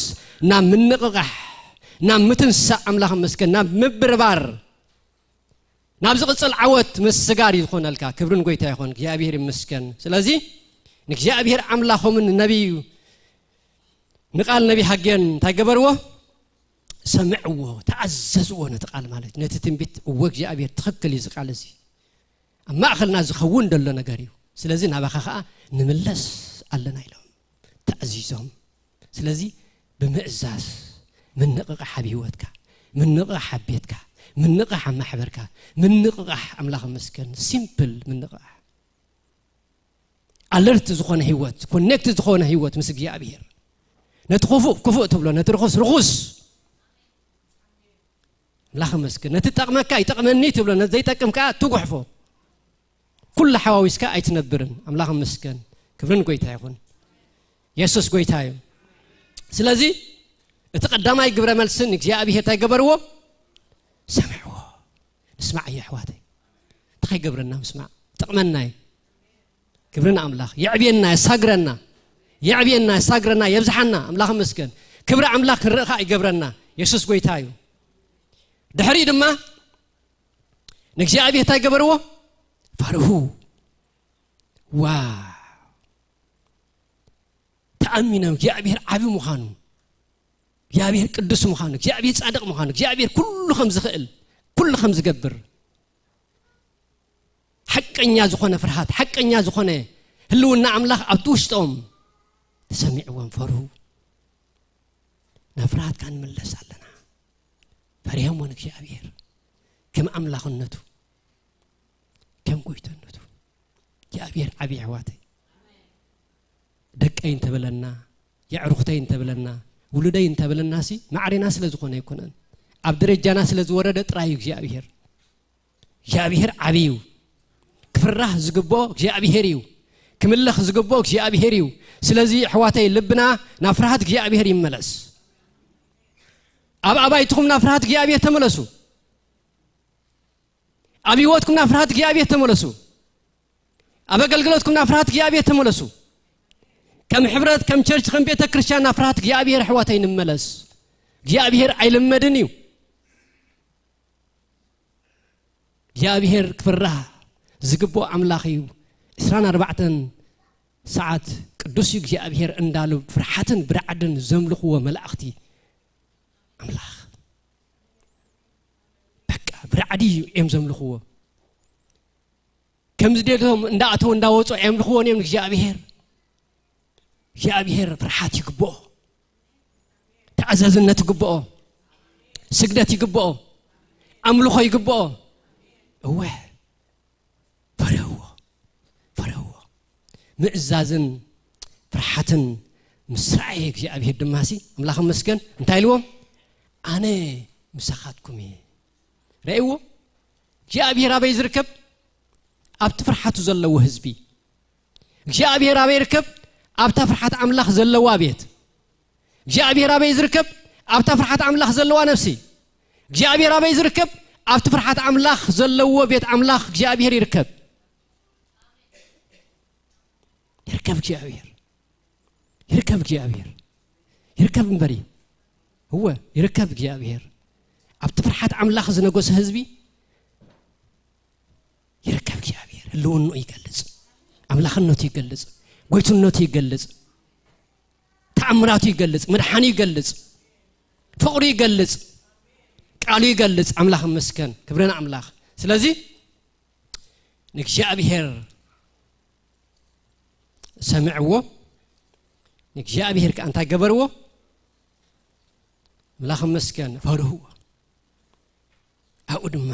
ናብ ምንቕቓሕ፣ ናብ ምትንሳእ ኣምላኽ ይመስገን፣ ናብ ምብርባር፣ ናብ ዝቕጽል ዓወት ምስጋር እዩ ዝኾነልካ። ክብሪ ንጎይታ ይኹን፣ እግዚኣብሔር ይመስገን። ስለዚ ንእግዚኣብሔር ኣምላኾምን ንነቢዩ፣ ንቓል ነቢ ሃጌን እንታይ ገበርዎ? ሰምዕዎ፣ ተኣዘዝዎ። ነቲ ቃል ማለት ነቲ ትንቢት፣ እወ እግዚኣብሔር ትኽክል እዩ፣ እዚ ቃል እዚ ኣብ ማእኸልና ዝኸውን ዘሎ ነገር እዩ። ስለዚ ናባኻ ኸኣ ንምለስ ኣለና ኢሎም ተኣዚዞም። ስለዚ ብምእዛዝ ምንቕቓሕ ኣብ ህይወትካ፣ ምንቕቓሕ ኣብ ቤትካ፣ ምንቕቓሕ ኣብ ማሕበርካ፣ ምንቕቓሕ ኣምላኽ መስገን፣ ሲምፕል ምንቕቓሕ። ኣለርት ዝኾነ ህይወት፣ ኮኔክት ዝኾነ ህይወት ምስ እግዚኣብሔር። ነቲ ክፉእ ክፉእ ትብሎ፣ ነቲ ርኹስ ርኹስ። ኣምላኽ መስገን። ነቲ ጠቕመካ ይጠቕመኒ ትብሎ፣ ነቲ ዘይጠቅም ከኣ ትጉሕፎ። ኩሉ ሓዋዊስካ ኣይትነብርን። ኣምላኽ መስገን። ክብርን ጎይታ ይኹን። የሱስ ጎይታ እዩ። ስለዚ እቲ ቀዳማይ ግብረ መልስን እግዚኣብሔር እንታይ ገበርዎ? ሰምዕዎ። ንስማዕ እየ ኣሕዋተይ። እንታይ ይገብረና ምስማዕ? ጠቕመና እዩ። ክብሪ ንኣምላኽ። የዕብየና፣ የሳግረና። የዕብየና፣ የሳግረና፣ የብዝሓና። ኣምላኽ መስገን። ክብሪ ኣምላኽ ክንርኢ ኸኣ ይገብረና። የሱስ ጎይታ እዩ። ድሕሪኡ ድማ ንእግዚኣብሔር እንታይ ገበርዎ? ፈርሁ። ዋ ተኣሚኖም እግዚኣብሔር ዓቢ ምዃኑ፣ እግዚኣብሔር ቅዱስ ምዃኑ፣ እግዚኣብሔር ጻድቕ ምዃኑ፣ እግዚኣብሔር ኩሉ ከም ዝኽእል፣ ኩሉ ከም ዝገብር፣ ሓቀኛ ዝኾነ ፍርሃት፣ ሓቀኛ ዝኾነ ህልውና ኣምላኽ ኣብቲ ውሽጦም ተሰሚዕዎም ፈርሁ። ናብ ፍርሃትካ ንምለስ ኣለና። ፈሪሆምዎ ንእግዚኣብሔር ከም ኣምላኽነቱ፣ ከም ጎይተነቱ። እግዚኣብሔር ዓብዪ ኣሕዋተይ። ደቀይ እንተበለና፣ የዕሩኽተይ እንተበለና፣ ውሉደይ እንተበለናሲ ማዕሬና ስለ ዝኾነ ኣይኮነን። ኣብ ደረጃና ስለ ዝወረደ ጥራይ እዩ እግዚኣብሔር። እግዚኣብሔር ዓብዪ እዩ። ክፍራህ ዝግብኦ እግዚኣብሔር እዩ። ክምለኽ ዝግብኦ እግዚኣብሔር እዩ። ስለዚ ኣሕዋተይ ልብና ናብ ፍርሃት እግዚኣብሔር ይመለስ። ኣብ ኣባይትኹም ናብ ፍርሃት እግዚኣብሔር ተመለሱ። ኣብ ህይወትኩም ናብ ፍርሃት እግዚኣብሔር ተመለሱ። ኣብ ኣገልግሎትኩም ናብ ፍርሃት እግዚኣብሔር ተመለሱ። ከም ሕብረት፣ ከም ቸርች፣ ከም ቤተ ክርስቲያን ናብ ፍርሃት እግዚኣብሔር ኣሕዋተይ ንመለስ። እግዚኣብሔር ኣይልመድን እዩ። እግዚኣብሔር ክፍራህ ዝግብኦ ኣምላኽ እዩ። ዕስራን ኣርባዕተን ሰዓት ቅዱስ እዩ እግዚኣብሔር እንዳሉ ፍርሓትን ብርዓድን ዘምልኽዎ መላእኽቲ ኣምላኽ። በቃ ብራዕዲ እዮም ዘምልኽዎ። ከም ዝደልዮም እንዳኣተው እንዳወፁ ኣየምልኽዎን እዮም ንእግዚኣብሔር። እግዚኣብሔር ፍርሓት ይግብኦ፣ ተኣዛዝነት ይግብኦ፣ ስግደት ይግብኦ፣ ኣምልኾ ይግብኦ። እወ ፈርህዎ፣ ፈርህዎ። ምእዛዝን ፍርሓትን ምስ ረኣየ እግዚኣብሔር ድማ ሲ ኣምላኽ መስገን እንታይ ኢልዎም? ኣነ ምሳኻትኩም እየ። ረእይዎ። እግዚኣብሔር ኣበይ ዝርከብ? ኣብቲ ፍርሓቱ ዘለዎ ህዝቢ። እግዚኣብሔር ኣበይ ይርከብ? ኣብታ ፍርሓት ኣምላኽ ዘለዋ ቤት። እግዚኣብሔር ኣበይ ዝርከብ? ኣብታ ፍርሓት ኣምላኽ ዘለዋ ነፍሲ። እግዚኣብሔር ኣበይ ዝርከብ? ኣብቲ ፍርሓት ኣምላኽ ዘለዎ ቤት ኣምላኽ እግዚኣብሔር ይርከብ። ይርከብ እግዚኣብሔር። ይርከብ እግዚኣብሔር። ይርከብ እምበሪ። እወ፣ ይርከብ እግዚኣብሔር። ኣብቲ ፍርሓት ኣምላኽ ዝነገሰ ህዝቢ ይርከብ እግዚኣብሔር። ህልውንኡ ይገልጽ። ኣምላኽነቱ ይገልጽ። ጎይትነቱ ይገልጽ። ተኣምራቱ ይገልጽ። ምድሓኑ ይገልጽ። ፍቕሩ ይገልጽ። ቃሉ ይገልጽ። ኣምላኽ ይመስገን። ክብሪ ንኣምላኽ። ስለዚ ንእግዚኣብሔር ሰምዕዎ። ንእግዚኣብሔር ከኣ እንታይ ገበርዎ? ኣምላኽ ይመስገን። ፈርህዎ። ኣብኡ ድማ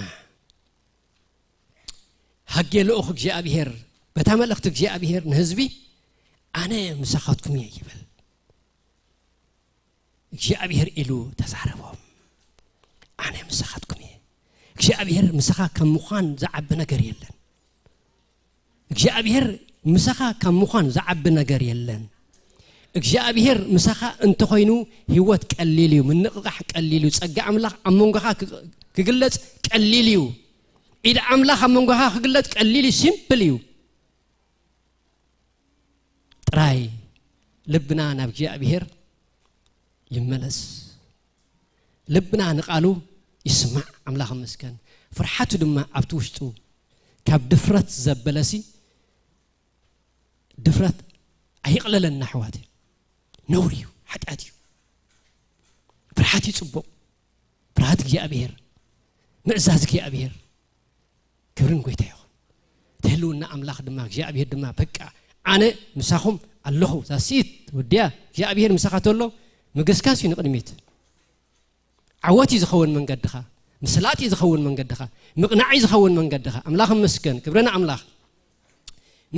ሃጌ ልኡኽ እግዚኣብሔር በታ መልእኽቲ እግዚኣብሔር ንህዝቢ ኣነ ምሳኻትኩም እየ ይብል። እግዚኣብሔር ኢሉ ተዛረቦም። ኣነ ምሳኻትኩም እየ። እግዚኣብሔር ምሳኻ ካብ ምዃን ዝዓቢ ነገር የለን። እግዚኣብሔር ምሳኻ ካብ ምዃን ዝዓቢ ነገር የለን። እግዚኣብሔር ምሳኻ እንተኾይኑ ህይወት ቀሊል እዩ፣ ምንቕቓሕ ቀሊል እዩ፣ ጸጋ ኣምላኽ ኣብ መንጎኻ ክግ-፣ ክግለጽ ቀሊል እዩ። ኢድ ኣምላኽ ኣብ መንጎኻ ክግለጽ ቀሊል እዩ፣ ሲምፕል እዩ። ጥራይ ልብና ናብ እግዚኣብሔር ይመለስ። ልብና ንቃሉ ይስማዕ። ኣምላኽ ይመስገን። ፍርሓቱ ድማ ኣብቲ ውሽጡ ካብ ድፍረት ዘበለሲ ድፍረት ኣይቕለለና ኣሕዋት። ነውሪ እዩ፣ ሓጢኣት እዩ። ፍርሓት እዩ ጽቡቕ። ፍርሃት እግዚኣብሔር፣ ምእዛዝ እግዚኣብሔር። ክብርን ጎይታ ይኹን። ህልውና ኣምላኽ ድማ እግዚኣብሔር ድማ በቃ ኣነ ምሳኹም ኣለኹ። ዛሲት ወዲያ እግዚኣብሔር ምሳኻ ተሎ ምግስጋስ እዩ ንቕድሚት። ዓወት እዩ ዝኸውን መንገድኻ፣ ምስላጥ እዩ ዝኸውን መንገድኻ፣ ምቕናዕ እዩ ዝኸውን መንገድኻ። ኣምላኽ ይመስገን፣ ክብሪ ንኣምላኽ።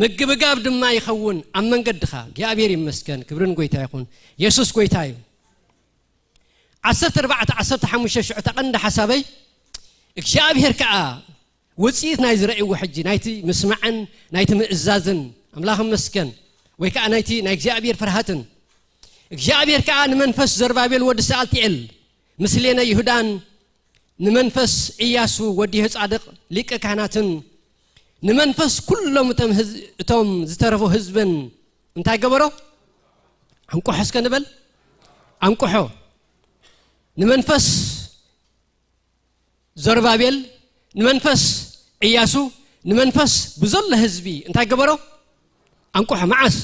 ምግብጋብ ድማ ይኸውን ኣብ መንገድኻ። እግዚኣብሔር ይመስገን፣ ክብሪ ንጎይታ ይኹን። የሱስ ጎይታ እዩ። ዓሰርተ ኣርባዕተ ዓሰርተ ሓሙሽተ ሽዑ እታ ቀንዲ ሓሳበይ እግዚኣብሔር ከኣ ውጽኢት ናይ ዝረእይዎ ሕጂ ናይቲ ምስማዕን ናይቲ ምእዛዝን ኣምላኽ ይመስገን፣ ወይ ከኣ ናይቲ ናይ እግዚኣብሔር ፍርሃትን እግዚኣብሔር ከኣ ንመንፈስ ዘርባቤል ወዲ ሰኣልትኤል ምስሌነ ይሁዳን ንመንፈስ ኢያሱ ወዲ የሆጻድቅ ሊቀ ካህናትን ንመንፈስ ኩሎም እቶም ህዝ-፣ እቶም ዝተረፉ ህዝብን እንታይ ገበሮ? ኣንቆሖ እስከ ንበል። ኣንቆሖ። ንመንፈስ ዘሩባቤል፣ ንመንፈስ ኢያሱ፣ ንመንፈስ ብዘሎ ህዝቢ እንታይ ገበሮ? ኣንቆሖ። መዓስ?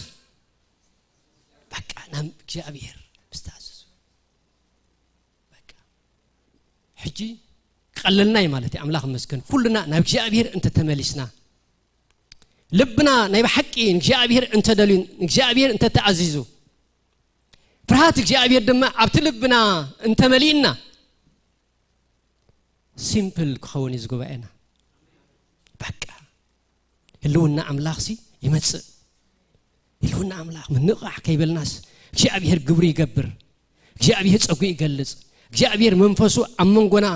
በቃ ናብ እግዚኣብሔር ምስ ተኣዘዙ። በቃ ሕጂ ቀለልና እዩ ማለት እዩ። ኣምላኽ ይመስገን። ኩልና ናብ እግዚኣብሔር እንተተመሊስና፣ ልብና ናይ ብሓቂ ንእግዚኣብሔር እንተደልዩ፣ ንእግዚኣብሔር እንተተኣዚዙ፣ ፍርሃት እግዚኣብሔር ድማ ኣብቲ ልብና እንተመሊእና፣ ሲምፕል ክኸውን እዩ እዚ ጉባኤና። በቃ ህልውና ኣምላኽሲ ይመጽእ። ህልውና ኣምላኽ ምንቕቓሕ ከይበልናስ እግዚኣብሔር ግብሩ ይገብር። እግዚኣብሔር ጸጉ ይገልጽ። እግዚኣብሔር መንፈሱ ኣብ መንጎና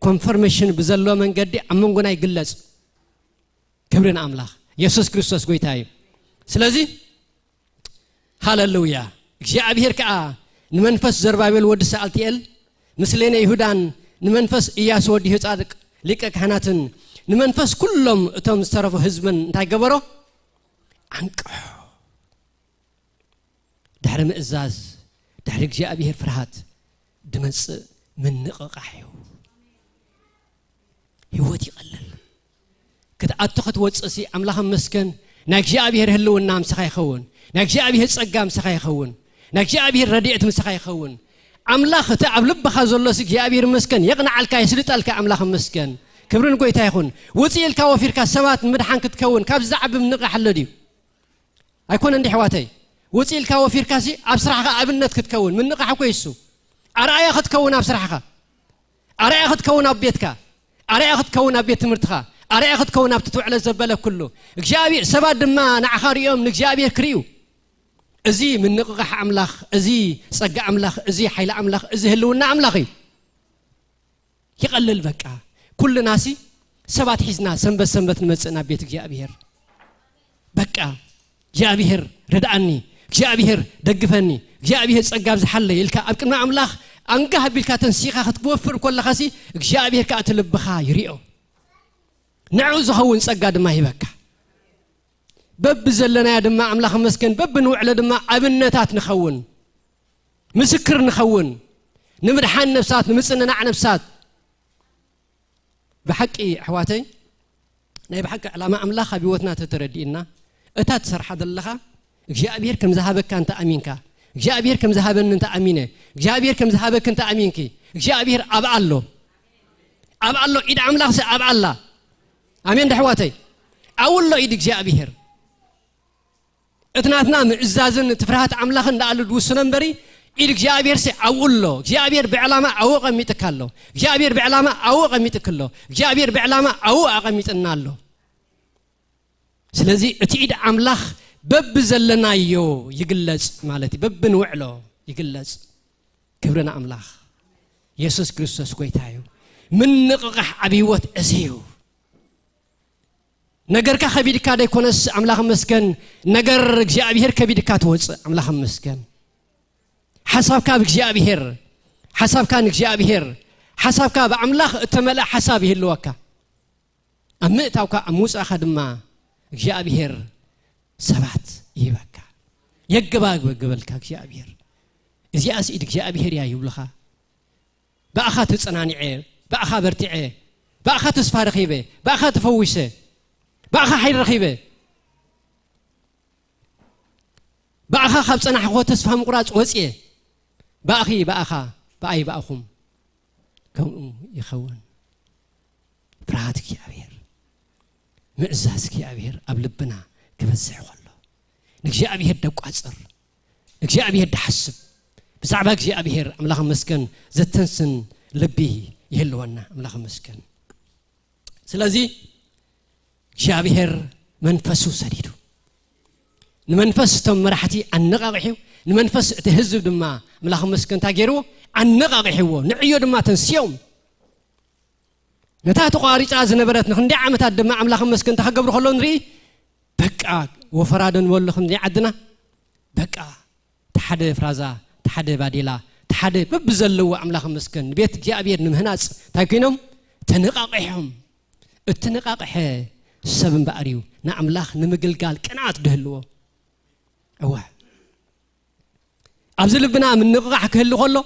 ኮንፈርሜሽን ብዘሎ መንገዲ ኣብ መንጎና ይግለጽ። ክብሪ ንኣምላኽ። የሱስ ክርስቶስ ጎይታ እዩ። ስለዚ ሃሌሉያ። እግዚኣብሔር ከኣ ንመንፈስ ዘርባቤል ወዲ ሰኣልትኤል፣ ምስሌነ ይሁዳን፣ ንመንፈስ ኢያሱ ወዲ ዮጻድቅ ሊቀ ካህናትን፣ ንመንፈስ ኩሎም እቶም ዝተረፉ ህዝብን እንታይ ገበሮ? ኣንቅሖ። ድሕሪ ምእዛዝ፣ ድሕሪ እግዚኣብሔር ፍርሃት ድመጽእ ምንቕቓሕ እዩ። ህይወት ይቐልል። ክትኣቱ ክትወፅእሲ ኣምላኽ መስገን ናይ እግዚኣብሔር ህልውና ምሳኻ ይኸውን። ናይ እግዚኣብሔር ጸጋ ምሳኻ ይኸውን። ናይ እግዚኣብሔር ረድኤት ምሳኻ ይኸውን። ኣምላኽ እቲ ኣብ ልብኻ ዘሎሲ እግዚኣብሔር መስገን የቕንዓልካ፣ የስልጠልካ። ኣምላኽ መስገን። ክብሪ ንጎይታ ይኹን። ውፅእ ኢልካ ወፊርካ ሰባት ንምድሓን ክትከውን ካብዚ ዝዓቢ ምንቕቓሕ ኣሎ ድዩ? ኣይኮነን ድዩ ኣሕዋተይ? ውፅእ ኢልካ ወፊርካሲ ኣብ ስራሕኻ ኣብነት ክትከውን ምንቕቓሕ እኮ እዩ እሱ። ኣርኣያ ክትከውን ኣብ ስራሕኻ፣ ኣርኣያ ክትከውን ኣብ ቤትካ፣ ኣርኣያ ክትከውን ኣብ ቤት ትምህርትኻ፣ ኣርኣያ ክትከውን ኣብቲ ትውዕሎ ዘበለ ኩሉ። እግዚኣብሔር፣ ሰባት ድማ ንዓኻ ሪኦም ንእግዚኣብሔር ክርእዩ። እዚ ምንቕቓሕ ኣምላኽ፣ እዚ ጸጋ ኣምላኽ፣ እዚ ሓይሊ ኣምላኽ፣ እዚ ህልውና ኣምላኽ እዩ። ይቐልል በቃ። ኩልናሲ ሰባት ሒዝና ሰንበት ሰንበት ንመጽእ ናብ ቤት እግዚኣብሔር። በቃ እግዚኣብሔር ርድኣኒ፣ እግዚኣብሔር ደግፈኒ፣ እግዚኣብሔር ጸጋ ኣብዝሓለይ ኢልካ ኣብ ቅድሚ ኣምላኽ ኣንጋህ ኣቢልካ ተንሲኻ ክትወፍር ከለኻሲ እግዚኣብሔር ከኣ እቲ ልብኻ ይሪኦ። ንዕኡ ዝኸውን ጸጋ ድማ ይህበካ። በብዘለናዮ ድማ ኣምላኽ መስገን በብንውዕሎ ድማ ኣብነታት ንኸውን፣ ምስክር ንኸውን፣ ንምድሓን ነፍሳት፣ ንምጽንናዕ ነፍሳት። ብሓቂ ኣሕዋተይ ናይ ብሓቂ ዕላማ ኣምላኽ ኣብ ህይወትና ተተረዲእና እታ ትሰርሓ ዘለኻ እግዚኣብሔር ከም ዝሃበካ እንተ ኣሚንካ፣ እግዚኣብሔር ከም ዝሃበኒ እንተ ኣሚነ፣ እግዚኣብሔር ከም ዝሃበክ እንተ ኣሚንኪ፣ እግዚኣብሔር ኣብኣ ኣሎ። ኣብኣ ኣሎ። ኢድ ኣምላኽሲ ኣብኣ ኣላ። ኣሜን ዶ ኣሕዋተይ? ኣብኡ ኣሎ ኢድ እግዚኣብሔር። እቲ ናትና ምእዛዝን እቲ ፍርሃት ኣምላኽን ደኣሉ ድውስኖ እምበሪ፣ ኢድ እግዚኣብሔርሲ ኣብኡ ኣሎ። እግዚኣብሔር ብዕላማ ኣብኡ ኣቐሚጥካ ኣሎ። እግዚኣብሔር ብዕላማ ኣብኡ ኣቐሚጥክ ኣሎ። እግዚኣብሔር ብዕላማ ኣብኡ ኣቐሚጥና ኣሎ። ስለዚ እቲ ኢድ ኣምላኽ በብዘለናዮ ይግለጽ ማለት እዩ። በብንውዕሎ ይግለጽ። ክብሪ ንኣምላኽ። የሱስ ክርስቶስ ጎይታ እዩ። ምንቕቓሕ ኣብ ህይወት እዚ እዩ። ነገርካ ከቢድካ ደይኮነስ ኣምላኽ መስገን፣ ነገር እግዚኣብሔር ከቢድካ ትወፅእ። ኣምላኽ መስገን። ሓሳብካ ብእግዚኣብሔር፣ ሓሳብካ ንእግዚኣብሔር፣ ሓሳብካ ብኣምላኽ እተመልአ ሓሳብ ይህልወካ። ኣብ ምእታውካ ኣብ ምውፃእካ ድማ እግዚኣብሔር ሰባት ይህበካ። የገባግበልካ እግዚኣብሔር። እዚኣስ ኢድ እግዚኣብሔር እያ ይብሉኻ። ብኣኻ ተጸናኒዐ፣ ብኣኻ በርቲዐ፣ ብኣኻ ተስፋ ረኺበ፣ ብኣኻ ተፈዊሰ፣ ብኣኻ ሓይሊ ረኺበ፣ ብኣኻ ካብ ጸናሕኮ ተስፋ ምቁራጽ ወጽየ። ብኣኺ ብኣኻ ብኣይ ብኣኹም ከምኡ ይኸውን። ፍርሃት እግዚኣብሔር። ምእዛዝ እግዚኣብሔር ኣብ ልብና ክበዝሕ ከሎ፣ ንእግዚኣብሔር ደቋጽር፣ ንእግዚኣብሔር ደሓስብ፣ ብዛዕባ እግዚኣብሔር ኣምላኽ መስገን ዘተንስን ልቢ ይህልወና። ኣምላኽ መስገን። ስለዚ እግዚኣብሔር መንፈሱ ሰዲዱ፣ ንመንፈስ እቶም መራሕቲ ኣነቓቒሑ፣ ንመንፈስ እቲ ህዝብ ድማ ኣምላኽ መስገን እንታይ ገይርዎ? ኣነቓቒሕዎ። ንዕዮ ድማ ተንስዮም። ነታ ተቋሪጻ ዝነበረት ንክንደይ ዓመታት ድማ ኣምላኽ መስገን እንታይ ክገብሩ ከለዉ ንርኢ? በቃ ወፈራ ዶ ንበሎ ከም ናይ ዓድና? በቃ እቲ ሓደ ፍራዛ፣ እቲ ሓደ ባዴላ፣ እቲ ሓደ በብዘለዎ ኣምላኽ መስገን ንቤት እግዚኣብሔር ንምህናጽ እንታይ ኮይኖም? ተነቓቒሖም። እተነቓቕሐ ሰብ እምበኣር እዩ ንኣምላኽ ንምግልጋል ቅንዓት ድህልዎ። እወ። ኣብዚ ልብና ምንቕቓሕ ክህሉ ከሎ፣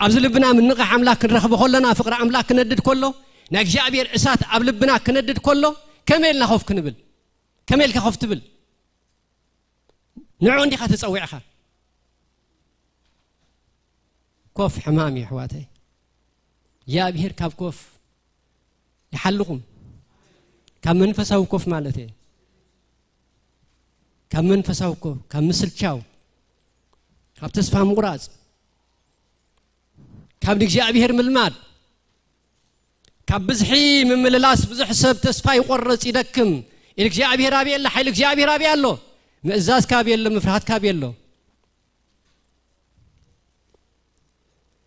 ኣብዚ ልብና ምንቕቓሕ ኣምላኽ ክንረኽቦ ከሎና፣ ፍቕሪ ኣምላኽ ክነድድ ከሎ፣ ናይ እግዚኣብሔር እሳት ኣብ ልብና ክነድድ ከሎ፣ ከመይ ኢልና ኮፍ ክንብል? ከመይ ኢልካ ኮፍ ትብል? ንዑ እንዲኻ ተጸዊዕኻ። ኮፍ ሕማም እዩ ኣሕዋተይ። እግዚኣብሔር ካብ ኮፍ ይሓልኹም። ካብ መንፈሳዊ ኮፍ ማለት እየ። ካብ መንፈሳዊ ኮፍ፣ ካብ ምስልቻው፣ ካብ ተስፋ ምቑራጽ፣ ካብ ንእግዚኣብሔር ምልማድ፣ ካብ ብዝሒ ምምልላስ ብዙሕ ሰብ ተስፋ ይቆርጽ፣ ይደክም። ኢድ እግዚኣብሔር ኣበይ ኣሎ? ሓይሊ እግዚኣብሔር ኣበይ ኣሎ? ምእዛዝ ካብ የሎ፣ ምፍርሃት ካብ የሎ።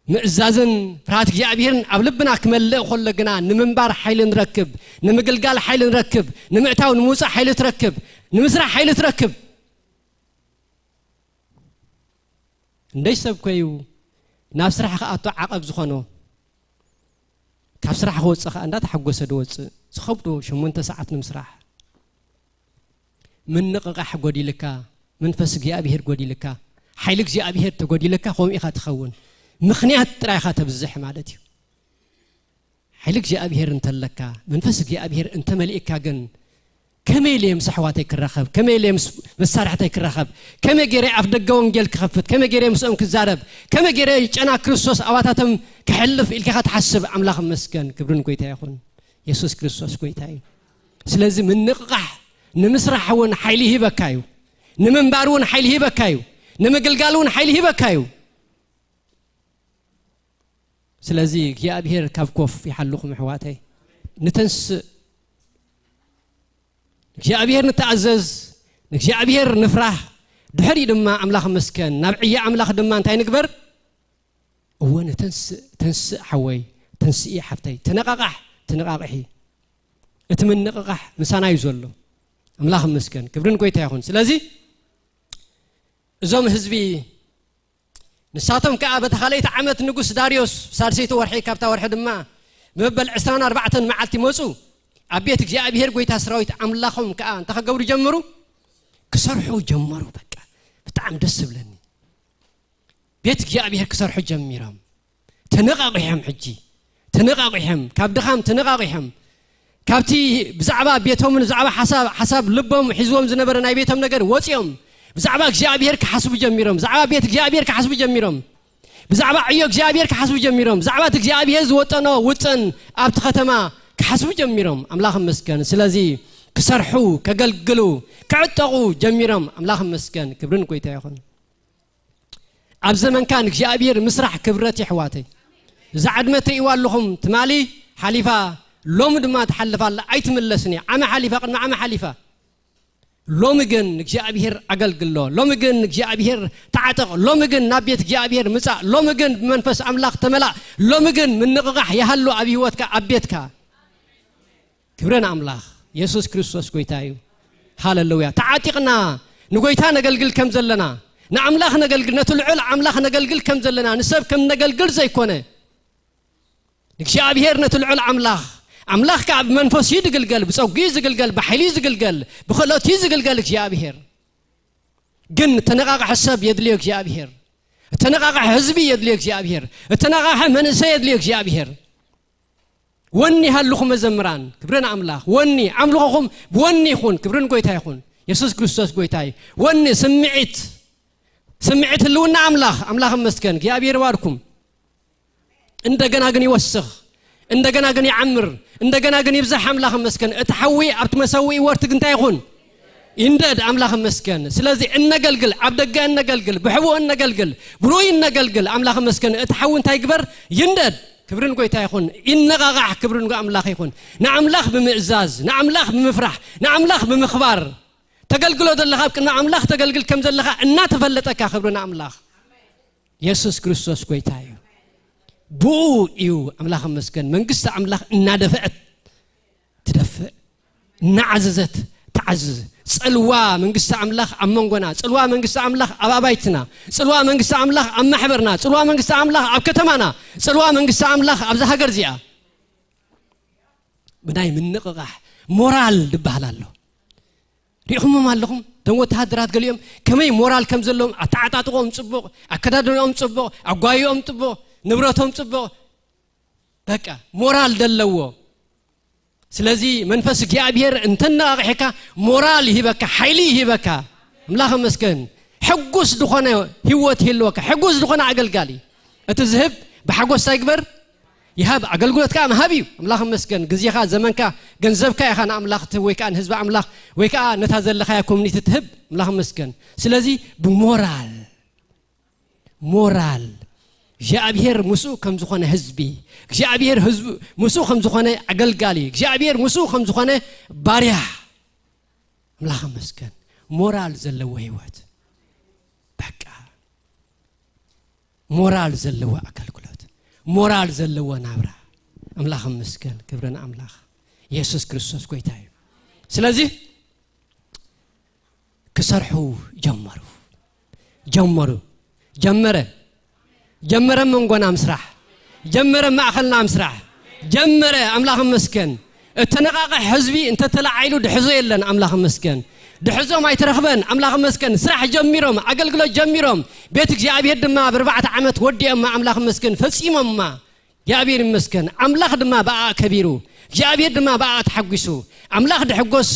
ምእዛዝን ፍርሃት እግዚኣብሔርን ኣብ ልብና ክመልእ ከሎ ግና ንምንባር ሓይሊ ንረክብ፣ ንምግልጋል ሓይሊ ንረክብ፣ ንምእታው ንምውፃእ ሓይሊ ትረክብ፣ ንምስራሕ ሓይሊ ትረክብ። እንደይ ሰብ ኮዩ ናብ ስራሕ ክኣቱ ዓቐብ ዝኾኖ፣ ካብ ስራሕ ክወፅእ ከዓ እንዳተሓጎሰ ድወፅእ፣ ዝኸብዶ ሸሞንተ ሰዓት ንምስራሕ። ምንቕቓሕ ጎዲልካ፣ መንፈስ እግዚኣብሔር ጎዲልካ፣ ሓይሊ እግዚኣብሔር ተጎዲልካ፣ ከምኡ ኢኻ ትኸውን። ምኽንያት ጥራይ ኢኻ ተብዝሕ ማለት እዩ። ሓይሊ እግዚኣብሔር እንተለካ፣ መንፈስ እግዚኣብሔር እንተመሊእካ ግን፣ ከመይ ኢለ ምስ ኣሕዋተይ ክራኸብ? ከመይ ኢለ ምስ መሳርሕተይ ክራኸብ? ከመይ ገይረ ኣፍ ደገ ወንጌል ክኸፍት? ከመይ ገይረ ምስኦም ክዛረብ? ከመይ ገይረ ጨና ክርስቶስ ኣባታቶም ከሕልፍ ኢልካ ኢኻ ትሓስብ? ኣምላኽ ይመስገን፣ ክብርን ጎይታ ይኹን። የሱስ ክርስቶስ ጎይታ እዩ። ስለዚ ምንቕቓሕ ንምስራሕ እውን ሓይሊ ይህበካ እዩ። ንምንባር እውን ሓይሊ ይህበካ እዩ። ንምግልጋል እውን ሓይሊ ይህበካ እዩ። ስለዚ እግዚኣብሔር ካብ ኮፍ ይሓልኹም ኣሕዋተይ። ንተንስእ፣ እግዚኣብሔር ንተኣዘዝ፣ ንእግዚኣብሔር ንፍራህ። ድሕሪ ድማ ኣምላኽ መስከን፣ ናብ ዕየ ኣምላኽ ድማ እንታይ ንግበር? እወ፣ ንተንስእ፣ ተንስእ ሓወይ፣ ተንስኢ ሓፍተይ፣ ተነቓቓሕ፣ ተነቓቕሒ። እቲ ምንቕቓሕ ምሳና እዩ ዘሎ። ኣምላኽ ይመስገን፣ ክብርን ጎይታ ይኹን። ስለዚ እዞም ህዝቢ፣ ንሳቶም ከኣ በታ ካልኣይቲ ዓመት ንጉስ ዳርዮስ፣ ሳልሰይቲ ወርሒ፣ ካብታ ወርሒ ድማ መበል ዕስራን ኣርባዕተን መዓልቲ መጹ። ኣብ ቤት እግዚኣብሔር ጎይታ ሰራዊት ኣምላኾም ከኣ እንታይ ክገብሩ ጀመሩ? ክሰርሑ ጀመሩ። በቃ፣ ብጣዕሚ ደስ ዝብለኒ። ቤት እግዚኣብሔር ክሰርሑ ጀሚሮም። ተነቓቒሖም፣ ሕጂ ተነቓቒሖም፣ ካብ ድኻም ተነቓቒሖም፣ ካብቲ ብዛዕባ ቤቶምን ብዛዕባ ሓሳብ፣ ሓሳብ ልቦም ሒዝዎም ዝነበረ ናይ ቤቶም ነገር ወፂኦም፣ ብዛዕባ እግዚኣብሔር ክሓስቡ ጀሚሮም። ብዛዕባ ቤት እግዚኣብሔር ክሓስቡ ጀሚሮም። ብዛዕባ ዕዮ እግዚኣብሔር ክሓስቡ ጀሚሮም። ብዛዕባ እቲ እግዚኣብሔር ዝወጠኖ ውጥን ኣብቲ ከተማ ክሓስቡ ጀሚሮም። ኣምላኽ ይመስገን። ስለዚ ክሰርሑ፣ ከገልግሉ፣ ክዕጠቑ ጀሚሮም። ኣምላኽ ይመስገን። ክብርን ጎይታ ይኹን። ኣብ ዘመንካ ንእግዚኣብሔር ምስራሕ ክብረት፣ የሕዋተይ። እዛ ዕድመ ትርእይዋ ኣለኹም፣ ትማሊ ሓሊፋ፣ ሎሚ ድማ ትሓልፍ ኣላ፣ ኣይትምለስን እያ። ዓመ ሓሊፋ፣ ቅድሚ ዓመ ሓሊፋ። ሎሚ ግን ንእግዚኣብሔር ኣገልግሎ፣ ሎሚ ግን ንእግዚኣብሔር ተዓጠቕ፣ ሎሚ ግን ናብ ቤት እግዚኣብሔር ምጻእ፣ ሎሚ ግን ብመንፈስ ኣምላኽ ተመላእ፣ ሎሚ ግን ምንቕቓሕ ይሃሉ ኣብ ህይወትካ፣ ኣብ ቤትካ። ክብረ ንኣምላኽ። የሱስ ክርስቶስ ጎይታ እዩ። ሃለሉያ። ተዓጢቕና ንጎይታ ነገልግል ከም ዘለና፣ ንኣምላኽ ነገልግል፣ ነቲ ልዑል ኣምላኽ ነገልግል ከም ዘለና፣ ንሰብ ከም ነገልግል ዘይኮነ፣ ንእግዚኣብሔር፣ ነቲ ልዑል ኣምላኽ፣ ኣምላኽ ከኣ ብመንፈስ እዩ ዝግልገል፣ ብጸጉ እዩ ዝግልገል፣ ብሓይሊ እዩ ዝግልገል፣ ብክእለት እዩ ዝግልገል እግዚኣብሔር። ግን እተነቓቕሐ ሰብ የድልዮ እግዚኣብሔር። እተነቓቕሐ ህዝቢ የድልዮ እግዚኣብሔር። እተነቓቕሐ መንእሰይ የድልዮ እግዚኣብሔር። ወኒ ሃልኹም መዘምራን፣ ክብሪ ንኣምላኽ። ወኒ፣ ኣምልኾኹም ብወኒ ይኹን፣ ክብሪ ንጎይታ ይኹን። የሱስ ክርስቶስ ጎይታ እዩ። ወኒ፣ ስምዒት፣ ስምዒት ህልውና ኣምላኽ፣ ኣምላኽ ይመስገን። እግዚኣብሔር ይባርኩም። እንደገና ግን ይወስኽ። እንደገና ግን ይዓምር፣ እንደገና ግን ይብዛሕ። ኣምላኽ ይመስገን። እቲ ሓዊ ኣብቲ መሰውኢ ወርቲ ግን እንታይ ይኹን? ይንደድ። ኣምላኽ ይመስገን። ስለዚ እነገልግል፣ ኣብ ደገ እነገልግል፣ ብሕቡእ እነገልግል፣ ብሩይ እነገልግል፣ ኣምላኽ ይመስገን። እቲ ሓዊ እንታይ ይግበር? ይንደድ። ክብርን ጎይታ ይኹን። ይነቓቓሕ። ክብርን ኣምላኽ ይኹን። ንኣምላኽ ብምእዛዝ፣ ንኣምላኽ ብምፍራሕ፣ ንኣምላኽ ብምኽባር፣ ተገልግሎ ዘለኻ፣ ኣብ ቅድሚ ኣምላኽ ተገልግል ከም ዘለኻ እናተፈለጠካ፣ ክብሪ ንኣምላኽ። የሱስ ክርስቶስ ጎይታ እዩ። ብኡ እዩ፣ ኣምላኽ ይመስገን፣ መንግስቲ ኣምላኽ እናደፍአት ትደፍእ፣ እናዓዘዘት ትዓዝዝ። ጽልዋ መንግስቲ ኣምላኽ ኣብ መንጎና፣ ጽልዋ መንግስቲ ኣምላኽ ኣብ ኣባይትና፣ ጽልዋ መንግስቲ ኣምላኽ ኣብ ማሕበርና፣ ጽልዋ መንግስቲ ኣምላኽ ኣብ ከተማና፣ ጽልዋ መንግስቲ ኣምላኽ ኣብዛ ሃገር እዚኣ። ብናይ ምንቕቓሕ ሞራል ዝበሃል ኣሎ። ሪእኹሞም ኣለኹም? እቶም ወተሃደራት ገሊኦም ከመይ ሞራል ከም ዘለዎም፣ ኣተዓጣጥቖም ጽቡቕ፣ ኣከዳድንኦም ጽቡቕ፣ ኣጓይኦም ጽቡቕ፣ ንብረቶም ጽቡቕ፣ በቃ ሞራል ዘለዎ። ስለዚ መንፈስ እግዚኣብሔር እንተነቓቕሕካ ሞራል ይህበካ፣ ሓይሊ ይህበካ። ኣምላኽ ይመስገን። ሕጉስ ዝኾነ ህይወት ይህልወካ፣ ሕጉስ ዝኾነ ኣገልጋሊ። እቲ ዝህብ ብሓጎስ እንታይ ይግበር? ይሃብ። ኣገልግሎት ከኣ ምሃብ እዩ። ኣምላኽ ይመስገን። ግዜኻ፣ ዘመንካ፣ ገንዘብካ ኢኻ ንኣምላኽ ትህብ ወይ ከኣ ንህዝቢ ኣምላኽ ወይ ከኣ ነታ ዘለኻያ ኮሚኒቲ ትህብ። ኣምላኽ ይመስገን። ስለዚ ብሞራል፣ ሞራል እግዚኣብሔር ምስኡ ከም ዝኾነ ህዝቢ፣ እግዚኣብሔር ህዝቡ ምስኡ ከም ዝኾነ ኣገልጋሊ፣ እግዚኣብሔር ምስኡ ከም ዝኾነ ባርያ፣ ኣምላኽ ይመስገን። ሞራል ዘለዎ ህይወት፣ በቃ ሞራል ዘለዎ ኣገልግሎት፣ ሞራል ዘለዎ ናብራ። ኣምላኽ ይመስገን። ክብሪ ንኣምላኽ። የሱስ ክርስቶስ ጎይታ እዩ። ስለዚ ክሰርሑ ጀመሩ። ጀመሩ። ጀመረ። ጀመረ መንጎና ምስራሕ። ጀመረ ማእኸልና ምስራሕ። ጀመረ። ኣምላኽ ይመስገን። እተነቓቕሕ ህዝቢ እንተተለዓይሉ ድሕዞ የለን። ኣምላኽ ይመስገን። ድሕዞም ኣይተረኽበን። ኣምላኽ ይመስገን። ስራሕ ጀሚሮም፣ ኣገልግሎት ጀሚሮም። ቤት እግዚኣብሔር ድማ ብኣርባዕተ ዓመት ወዲኦማ። ኣምላኽ ይመስገን። ፈጺሞማ። እግዚኣብሔር ይመስገን። ኣምላኽ ድማ ብኣ ከቢሩ፣ እግዚኣብሔር ድማ ብኣ ተሓጒሱ። ኣምላኽ ድሕጎስ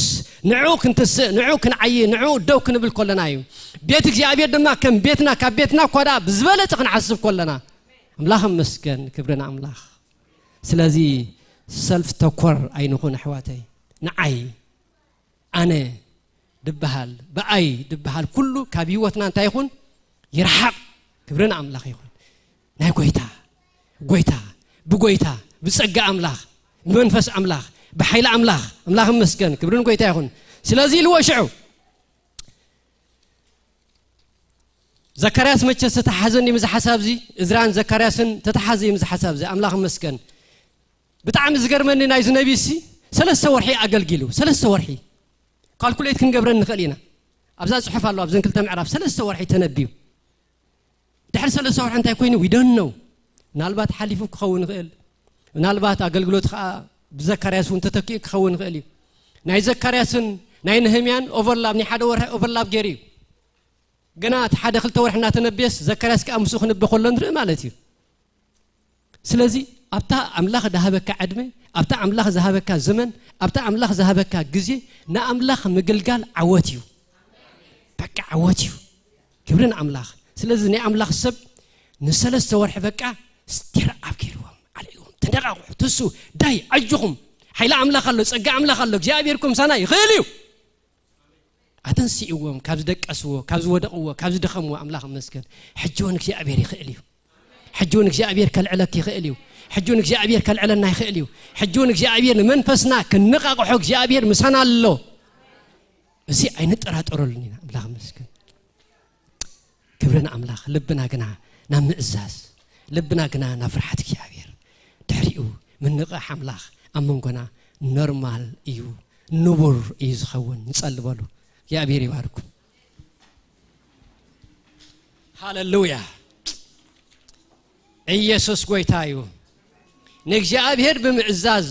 ንዕኡ ክንትስእ፣ ንዕኡ ክንዓዪ፣ ንዕኡ ደው ክንብል ከለና እዩ። ቤት እግዚኣብሔር ድማ ከም ቤትና፣ ካብ ቤትና እኳ ደኣ ብዝበለጸ ክንሓስብ ከለና። ኣምላኽ ይመስገን። ክብሪ ንኣምላኽ። ስለዚ ሰልፍ ተኮር ኣይንኹን ኣሕዋተይ። ንዓይ፣ ኣነ ድበሃል፣ ብኣይ ድበሃል ኩሉ ካብ ህይወትና እንታይ ይኹን? ይርሓቕ። ክብሪ ንኣምላኽ ይኹን። ናይ ጎይታ፣ ጎይታ፣ ብጎይታ፣ ብጸጋ ኣምላኽ፣ ብመንፈስ ኣምላኽ፣ ብሓይሊ ኣምላኽ፣ ኣምላኽ ይመስገን። ክብሪ ንጎይታ ይኹን። ስለዚ ኢልዎ ሽዑ፣ ዘካርያስ መቸስ ተተሓዘኒ ምስ ሓሳብ እዚ፣ እዝራን ዘካርያስን ተተሓዘ ምስ ሓሳብ እዚ፣ ኣምላኽ ይመስገን። ብጣዕሚ ዝገርመኒ ናይዚ ነቢይ ሲ፣ ሰለስተ ወርሒ ኣገልጊሉ፣ ሰለስተ ወርሒ። ካልኩሌት ክንገብረን ንኽእል ኢና። ኣብዛ ጽሑፍ ኣሎ፣ ኣብዘን ክልተ ምዕራፍ ሰለስተ ወርሒ ተነብዩ። ድሕሪ ሰለስተ ወርሒ እንታይ ኮይኑ? We don't know። ምናልባት ሓሊፉ ክኸውን ይኽእል። ምናልባት ኣገልግሎት ኸኣ ብዘካርያስ እውን ተተኪኡ ክኸውን ይኽእል እዩ። ናይ ዘካርያስን ናይ ነህምያን ኦቨርላፕ፣ ናይ ሓደ ወርሒ ኦቨርላፕ ገይሩ እዩ። ገና እቲ ሓደ ክልተ ወርሒ እናተነብየስ ዘካርያስ ከኣ ምስኡ ክንበ ከሎ ንርኢ ማለት እዩ። ስለዚ ኣብታ ኣምላኽ ዝሃበካ ዕድመ፣ ኣብታ ኣምላኽ ዝሃበካ ዘመን፣ ኣብታ ኣምላኽ ዝሃበካ ግዜ ንኣምላኽ ምግልጋል ዓወት እዩ። በቃ ዓወት እዩ። ክብሪ ንኣምላኽ። ስለዚ ናይ ኣምላኽ ሰብ ንሰለስተ ወርሒ በቃ ስቲር ኣብ ገይርዎም፣ ኣልዒልዎም፣ ተነቓቕሑ፣ ትሱ፣ ዳይ፣ ኣጆኹም፣ ሓይሊ ኣምላኽ ኣሎ፣ ጸጋ ኣምላኽ ኣሎ፣ እግዚኣብሔር እኮ ምሳና ይኽእል እዩ። ኣተንስእዎም፣ ካብ ዝደቀስዎ፣ ካብ ዝወደቕዎ፣ ካብ ዝደኸምዎ ኣምላኽ ይመስገን። ሕጂ እውን እግዚኣብሔር ይኽእል እዩ። ሕጂ እውን እግዚኣብሔር ከልዕለኪ ይኽእል እዩ። ሕጂ እውን እግዚኣብሔር ከልዕለና ይኽእል እዩ። ሕጂ እውን እግዚኣብሔር ንመንፈስና ክንነቓቕሖ እግዚኣብሔር ምሳና ኣሎ። እዚ ኣይንጠራጠረሉን ኢና። ኣምላኽ ይመስገን። ክብሪ ንኣምላኽ። ልብና ግና ናብ ምእዛዝ፣ ልብና ግና ናብ ፍርሓት እግዚኣብሔር። ድሕሪኡ ምንቕቓሕ ኣምላኽ ኣብ መንጎና ኖርማል እዩ፣ ንቡር እዩ ዝኸውን። ንጸሊ በሉ። እግዚኣብሔር ይባርኩም። ሃሌሉያ። ኢየሱስ ጎይታ እዩ። ንእግዚኣብሔር ብምእዛዝ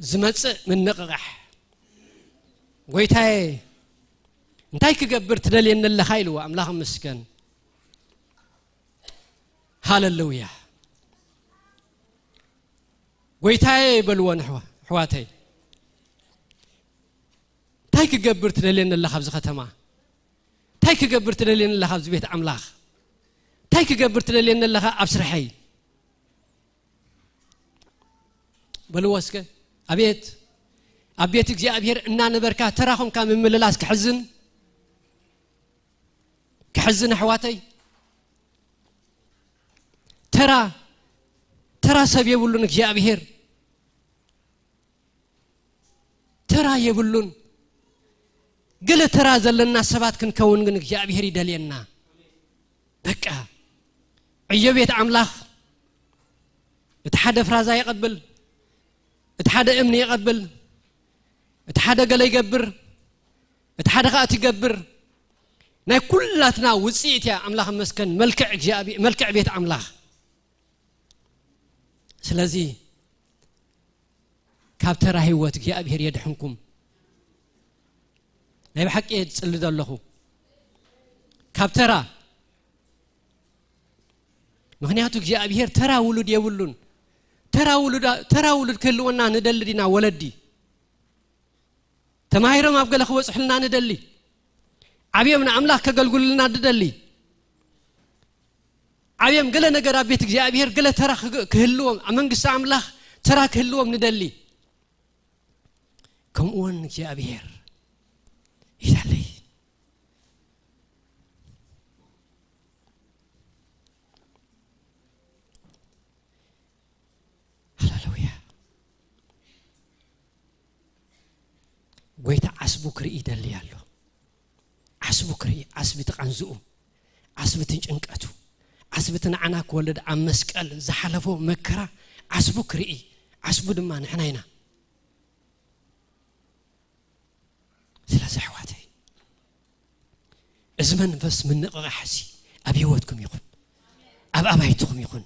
ዝመጽእ ምንቕቓሕ። ጎይታዬ፣ እንታይ ክገብር ትደልየኒ ኣለኻ? ኢልዎ። ኣምላኽ ይመስገን። ሃሌሉያ። ጎይታዬ በልዎ ንሕዋ-፣ ኣሕዋተይ። እንታይ ክገብር ትደልየኒ ኣለኻ ኣብዚ ከተማ? እንታይ ክገብር ትደልየኒ ኣለኻ ኣብዚ ቤት ኣምላኽ? እንታይ ክገብር ትደልየኒ ኣለኻ ኣብ ስርሐይ? በልዎ እስከ። ኣቤት፣ ኣብ ቤት እግዚኣብሔር እናነበርካ ተራ ኾንካ ምምልላስ ክሕዝን፣ ክሕዝን ኣሕዋተይ። ተራ፣ ተራ ሰብ የብሉን እግዚኣብሔር። ተራ የብሉን። ገለ ተራ ዘለና ሰባት ክንከውን ግን እግዚኣብሔር ይደልየና። በቃ፣ ዕዮ ቤት ኣምላኽ፣ እቲ ሓደ ፍራዛ ይቐብል፣ እቲ ሓደ እምኒ ይቐብል፣ እቲ ሓደ ገለ ይገብር፣ እቲ ሓደ ኸኣ ትገብር። ናይ ኩላትና ውጽኢት እያ፣ ኣምላኽ ይመስገን፣ መልክዕ እግዚኣብሔር፣ መልክዕ ቤት ኣምላኽ። ስለዚ ካብ ተራ ህይወት እግዚኣብሔር የድሕንኩም። ናይ ብሓቂ እየ ዝጽሊ ዘለኹ። ካብ ተራ። ምኽንያቱ እግዚኣብሔር ተራ ውሉድ የብሉን። ተራ ውሉዳ-፣ ተራ ውሉድ ክህልወና ንደሊ ዲና ወለዲ? ተማሂሮም ኣብ ገለ ክበጽሑልና ንደሊ። ዓብዮም ንኣምላኽ ከገልግሉልና ንደሊ። ዓብዮም ገለ ነገር ኣብ ቤት እግዚኣብሔር ገለ ተራ ክግ-፣ ክህልዎም፣ ኣብ መንግስቲ ኣምላኽ ተራ ክህልዎም ንደሊ። ከምኡውን እግዚኣብሔር ይደሊ። ሃሌሉያ። ጎይታ ዓስቡ ክርኢ ይደሊ ኣሎ። ዓስቡ ክርኢ፣ ዓስቢ እቲ ቃንዝኡ፣ ዓስቢ እቲ ጭንቀቱ፣ ዓስቢ እቲ ንዓና ክወልድ ኣብ መስቀል ዝሓለፎ መከራ ዓስቡ ክርኢ፣ ዓስቡ ድማ ንሕና ኢና። ስለዚ ኣሕዋተይ፣ እዚ መንፈስ ምንቕቓሕ እዚ ኣብ ህይወትኩም ይኹን፣ ኣብ ኣባይትኹም ይኹን፣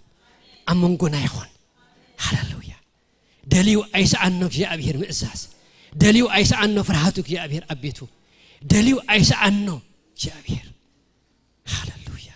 ኣብ መንጎና ይኹን። ሃሌሉያ። ደልዩ ኣይሰኣኖ እግዚኣብሔር ምእዛዝ። ደልዩ ኣይሰኣኖ ፍርሃቱ እግዚኣብሔር ኣብ ቤቱ። ደልዩ ኣይሰኣኖ እግዚኣብሔር። ሃሌሉያ።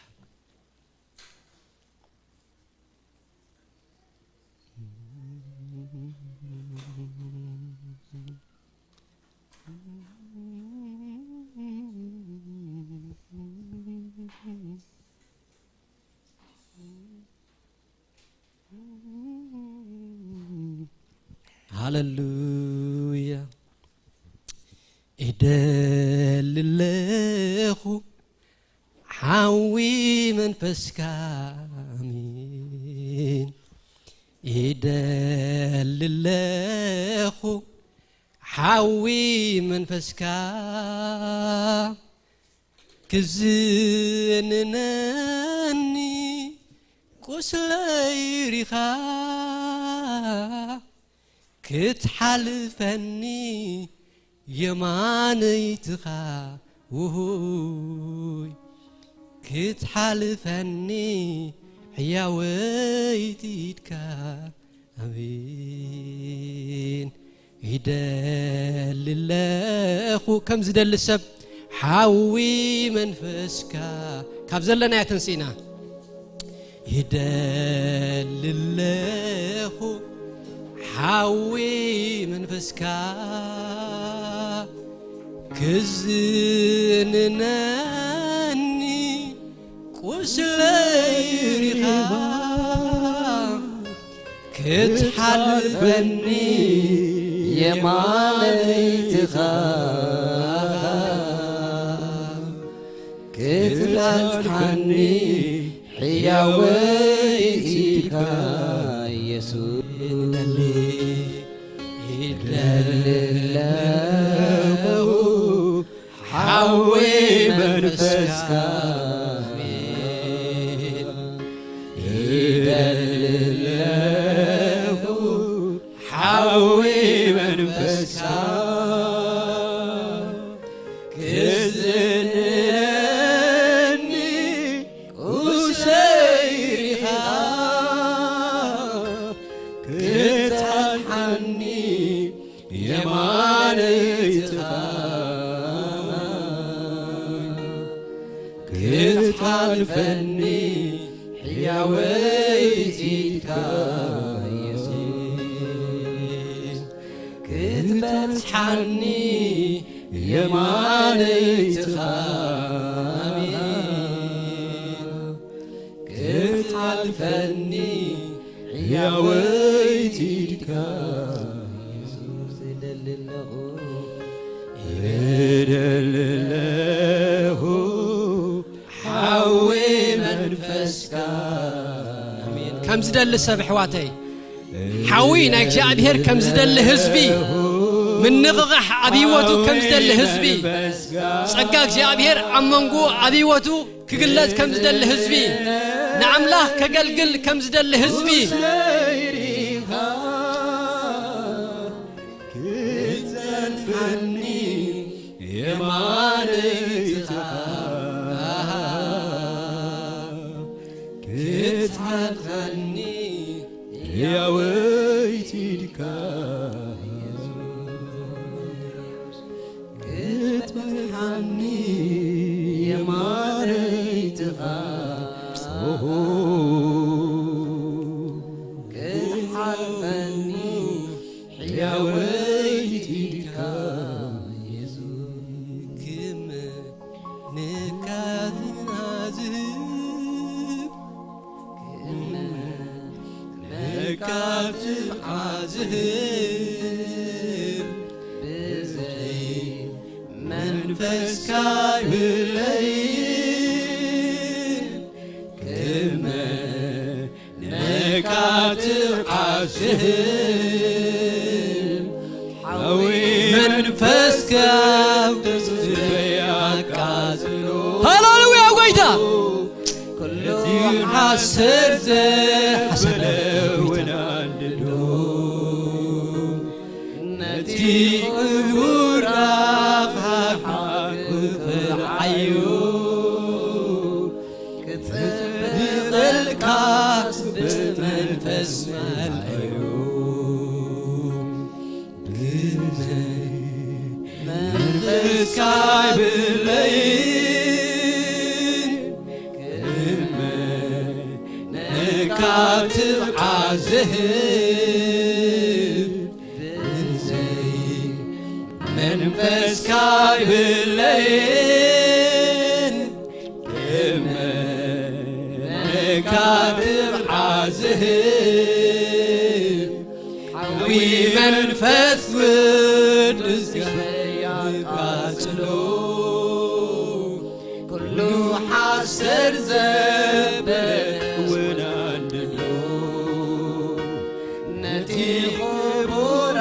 ሃሌሉያ። እደሊ ኣለኹ ሓዊ መንፈስካ፣ ኣሜን። እደሊ ኣለኹ ሓዊ መንፈስካ ክዝንነኒ፣ ቁስለይ ሪኻ ክትሓልፈኒ የማነይትኻ፣ ውሁይ ክትሓልፈኒ ሕያወይቲ ኢድካ። ኣሜን። ይደሊ ኣለኹ ከም ዝደሊ ሰብ ሓዊ መንፈስካ፣ ካብ ዘለናዮ ተንሲእና። ይደሊ ኣለኹ ሓዊ መንፈስካ ክዝንነኒ፣ ቁስለይ ሪኻ ክትሓልፈኒ የማነይትኻ፣ ክትበጽሓኒ ሕያወይቲ ኢድካ ኢየሱስ። ይደሊ ኣለኹ ሓዊ መንፈስካ፣ ይደሊ ኣለኹ ሓዊ መንፈስካ ክዝንነኒ፣ ቁስለይ ሪኻ ክትበጽሓኒ የማነይትኻ ክትሓልፈኒ ሕያወይቲ ኢድካ ኢየሱስ ክትበጽሓኒ የማነይትኻ ኣሜን ክትሓልፈኒ ሕያወይቲ ኢድካ ከም ዝደሊ ሰብ ኣሕዋተይ፣ ሓዊ ናይ እግዚኣብሔር ከም ዝደሊ ህዝቢ፣ ምንቕቓሕ ኣብ ህይወቱ ከም ዝደሊ ህዝቢ፣ ጸጋ እግዚኣብሔር ኣብ መንጎ ኣብ ህይወቱ ክግለጽ ከም ዝደሊ ህዝቢ፣ ንኣምላኽ ከገልግል ከም ዝደሊ ህዝቢ። ክትጸንሓኒ የማነይትኻ ክትሓልፈኒ ሕያወይቲ ኢድካ ክትመርሓኒ የማነይትኻ ክትሓልፈኒ ሕያወይቲ ኢድካ የሱስ ክመ ንካትና ዝህብ ክመ ንካትዓ ዝህብ ብዘይ መንፈስካ ይብለይ ክመ ነካትዓ ዝህብ ሓዊ መንፈስ ቅዱስ ኣቃጽሎ። ሃሌሉያ ጎይታ። ኩሉ ሓሰር ዘበለ ወናንድዶ ነቲ ክቡር ኣኻኻ ክኽዓዮ ክጽብቐልካ ብመንፈስ መልኣዮ ብመንፈስካ ይብለይ ክመ ነካትብዓ ዝህብ ብዘይ መንፈስካ ይብለይን ክመ ነካትብዓ ዝህብ ሓዊ መንፈስ ቅዱስ ያቃጽሎ ኩሉ ሓሰር ዘበለ እውን ኣንድዶ ነቲ ክቡር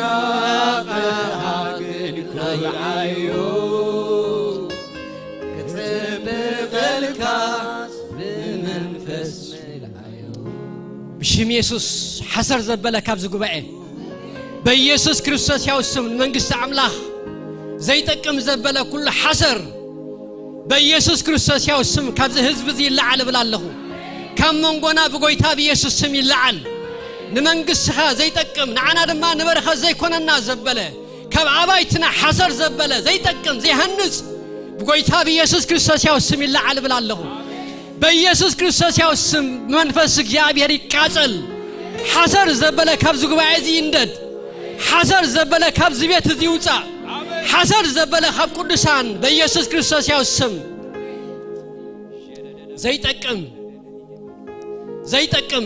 ኣኻኻ ግን ከብዓዮ ክጽብቐልካ ብመንፈስ ምልኣዮ። ብሽም የሱስ ሓሰር ዘበለ ካብዚ ጉባኤ በኢየሱስ ክርስቶስ ያው ስም ንመንግስቲ ኣምላኽ ዘይጠቅም ዘበለ ኩሉ ሓሰር በኢየሱስ ክርስቶስ ያው ስም ካብዚ ህዝቢ እዚ ይለዓል እብል ኣለኹ። ካብ መንጎና ብጎይታ ብኢየሱስ ስም ይለዓል። ንመንግስትኻ ዘይጠቅም ንዓና ድማ ንበረኸት ዘይኮነና ዘበለ ካብ ኣባይትና ሓሰር ዘበለ ዘይጠቅም ዘይሃንጽ ብጎይታ ብኢየሱስ ክርስቶስ ያው ስም ይለዓል እብል ኣለኹ። በኢየሱስ ክርስቶስ ያው ስም መንፈስ እግዚኣብሔር ይቃጸል። ሓሰር ዘበለ ካብዚ ጉባኤ እዚ ይንደድ። ሓሰር ዘበለ ካብዚ ቤት እዚ ይውጻእ። ሓሰር ዘበለ ካብ ቅዱሳን በኢየሱስ ክርስቶስ ያው ስም ዘይጠቅም ዘይጠቅም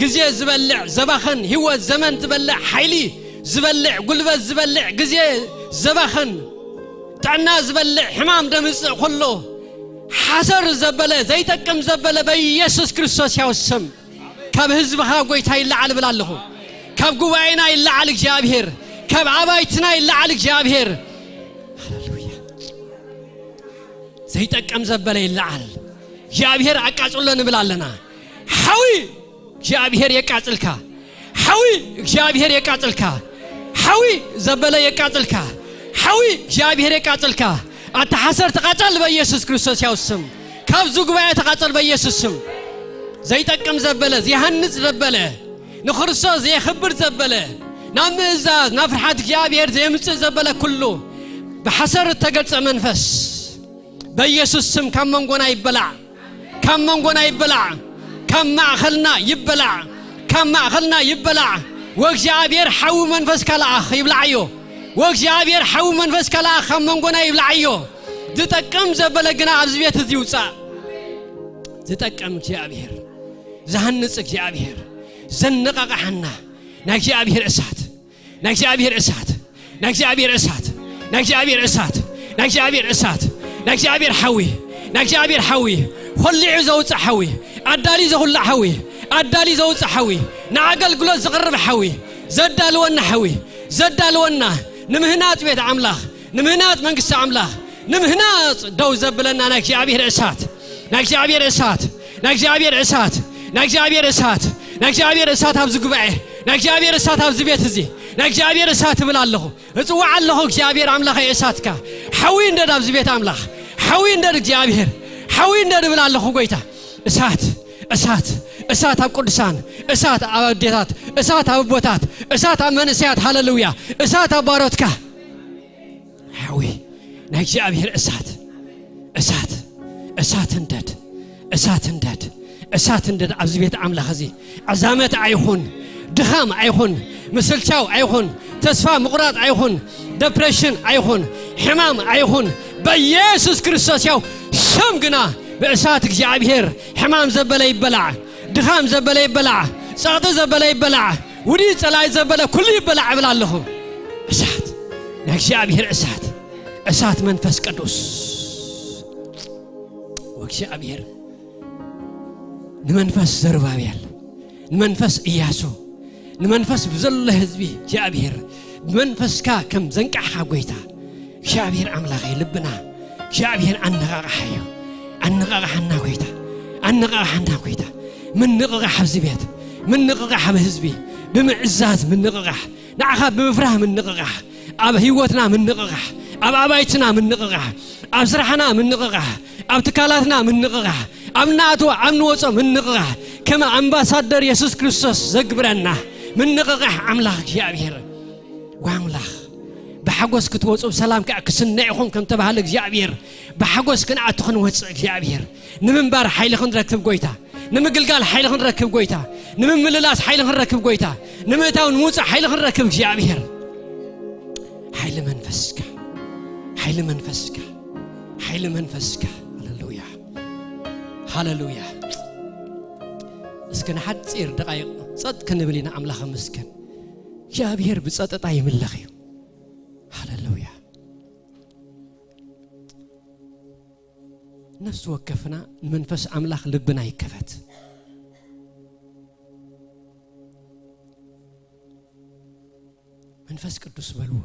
ግዜ ዝበልዕ ዘባኽን ህይወት ዘመን ዝበልዕ ሓይሊ ዝበልዕ ጉልበት ዝበልዕ ግዜ ዘባኽን ጥዕና ዝበልዕ ሕማም ደምጽእ ኩሎ ሓሰር ዘበለ ዘይጠቅም ዘበለ በኢየሱስ ክርስቶስ ያው ስም ካብ ህዝብኻ ጎይታ ይለዓል እብል ኣለኹ። ካብ ጉባኤና ይለዓል እግዚኣብሔር፣ ካብ ኣባይትና ይለዓል እግዚኣብሔር። ሃሌሉያ። ዘይጠቅም ዘበለ ይለዓል። እግዚኣብሔር ኣቃጽሎ ንብል ኣለና። ሓዊ እግዚኣብሔር የቃጽልካ። ሓዊ እግዚኣብሔር የቃጽልካ። ሓዊ ዘበለ የቃጽልካ። ሓዊ እግዚኣብሔር የቃጽልካ። ኣታ ሓሰር ተቓጸል በኢየሱስ ክርስቶስ ያው ስም። ካብዚ ጉባኤ ተቓጸል በኢየሱስ ስም። ዘይጠቅም ዘበለ፣ ዘይሃንጽ ዘበለ፣ ንክርስቶስ ዘየኽብር ዘበለ፣ ናብ ምእዛዝ፣ ናብ ፍርሓት እግዚኣብሔር ዘየምጽእ ዘበለ ኩሉ ብሓሰር እተገልጸ መንፈስ በኢየሱስ ስም ካብ መንጎና ይበላዕ፣ ካብ መንጎና ይበላዕ፣ ካብ ማእኸልና ይበላዕ፣ ካብ ማእኸልና ይበላዕ። ወእግዚኣብሔር ሓዊ መንፈስካ ለኣኽ ይብላዓዮ። ወእግዚኣብሔር ሓዊ መንፈስካ ለኣኽ ካብ መንጎና ይብላዓዮ። ዝጠቅም ዘበለ ግና ኣብዚ ቤት እዚ ይውፃእ። ዝጠቅም እግዚኣብሔር፣ ዝሃንፅ እግዚኣብሔር፣ ዘነቃቕሓና ናይ እግዚኣብሔር እሳት ናይ እግዚኣብሔር እሳት፣ ናይ እግዚኣብሔር እሳት፣ ናይ እግዚኣብሔር እሳት፣ ናይ እግዚኣብሔር እሳት፣ ናይ እግዚኣብሔር ሓዊ፣ ናይ እግዚኣብሔር ሓዊ፣ ኾሊዑ ዘውፅእ ሓዊ፣ ኣዳሊ ዘኹላዕ ሓዊ፣ ኣዳሊ ዘውፅእ ሓዊ፣ ንኣገልግሎት ዝቕርብ ሓዊ፣ ዘዳልወና ሓዊ፣ ዘዳልወና ንምህናፅ ቤት ኣምላኽ፣ ንምህናፅ መንግስቲ ኣምላኽ፣ ንምህናፅ ደው ዘብለና ናይ እግዚኣብሔር እሳት፣ ናይ እግዚኣብሔር እሳት፣ ናይ እግዚኣብሔር እሳት፣ ናይ እግዚኣብሔር እሳት፣ ናይ እግዚኣብሔር እሳት ኣብዚ ጉባኤ፣ ናይ እግዚኣብሔር እሳት ኣብዚ ቤት እዚ፣ ናይ እግዚኣብሔር እሳት እብል ኣለኹ። እጽዋዕ ኣለኹ እግዚኣብሔር ኣምላኸይ እሳትካ። ሓዊ እንደድ ኣብዚ ቤት ኣምላኽ። ሓዊ እንደድ እግዚኣብሔር። ሓዊ እንደድ እብል ኣለኹ ጎይታ። እሳት፣ እሳት፣ እሳት ኣብ ቅዱሳን፣ እሳት ኣብ ኣዴታት፣ እሳት ኣብ ኣቦታት፣ እሳት ኣብ መንእሰያት። ሃሌሉያ። እሳት ኣብ ባሮትካ። ሓዊ ናይ እግዚኣብሔር እሳት። እሳት፣ እሳት እንደድ፣ እሳት እንደድ፣ እሳት እንደድ ኣብዚ ቤት ኣምላኽ እዚ። ዕዛመት ኣይኹን፣ ድኻም ኣይኹን፣ ምስልቻው ኣይኹን፣ ተስፋ ምቑራጥ ኣይኹን፣ ደፕሬሽን ኣይኹን፣ ሕማም ኣይኹን፣ በኢየሱስ ክርስቶስ ያው ስም ግና ብእሳት እግዚኣብሔር ሕማም ዘበለ ይበላዕ፣ ድኻም ዘበለ ይበላዕ፣ ጸቕጢ ዘበለ ይበላዕ፣ ውዲ ጸላይ ዘበለ ኩሉ ይበላዕ እብል ኣለኹ። እሳት ናይ እግዚኣብሔር እሳት፣ እሳት መንፈስ ቅዱስ። ወእግዚኣብሔር ንመንፈስ ዘሩባቤል፣ ንመንፈስ ኢያሱ፣ ንመንፈስ ብዘሎ ህዝቢ እግዚኣብሔር ብመንፈስካ ከም ዘንቃሕኻ ጎይታ እግዚኣብሔር ኣምላኸይ ልብና እግዚኣብሔር ኣነቓቕሓዮ። ኣነቓቕሓና ጎይታ፣ ኣነቓቕሓና ጎይታ። ምንቕቓሕ ኣብዚ ቤት፣ ምንቕቓሕ ኣብ ህዝቢ፣ ብምዕዛዝ ምንቕቓሕ፣ ንዓኻ ብምፍራህ ምንቕቓሕ፣ ኣብ ህይወትና ምንቕቓሕ፣ ኣብ ኣባይትና ምንቕቓሕ፣ ኣብ ስራሕና ምንቕቓሕ፣ ኣብ ትካላትና ምንቕቓሕ፣ ኣብ ንኣትዎ ኣብ ንወጾ ምንቕቓሕ፣ ከም ኣምባሳደር የሱስ ክርስቶስ ዘግብረና ምንቕቓሕ ኣምላኽ እግዚኣብሔር። ወኣምላኽ ብሓጎስ ክትወጹ ብሰላም ከኣ ክስነ ኢኹም ከም ተባህለ እግዚኣብሔር፣ ብሓጎስ ክንኣቱ ክንወጽእ እግዚኣብሔር፣ ንምንባር ሓይሊ ክንረክብ ጎይታ፣ ንምግልጋል ሓይሊ ክንረክብ ጎይታ፣ ንምምልላስ ሓይሊ ክንረክብ ጎይታ፣ ንምእታው ንምውጻእ ሓይሊ ክንረክብ እግዚኣብሔር። ሓይሊ መንፈስካ፣ ሓይሊ መንፈስካ፣ ሓይሊ መንፈስካ። ሃሌሉያ፣ ሃሌሉያ። እስኪ ንሓጺር ደቓይቕ ጸጥ ክንብል ኢና ኣምላኽ ኣመስግን። እግዚኣብሔር ብጸጥታ ይምለኽ እዩ። ሃሌሉያ። ነፍሲ ወከፍና ንመንፈስ ኣምላኽ ልብና ይከፈት። መንፈስ ቅዱስ በልዎ።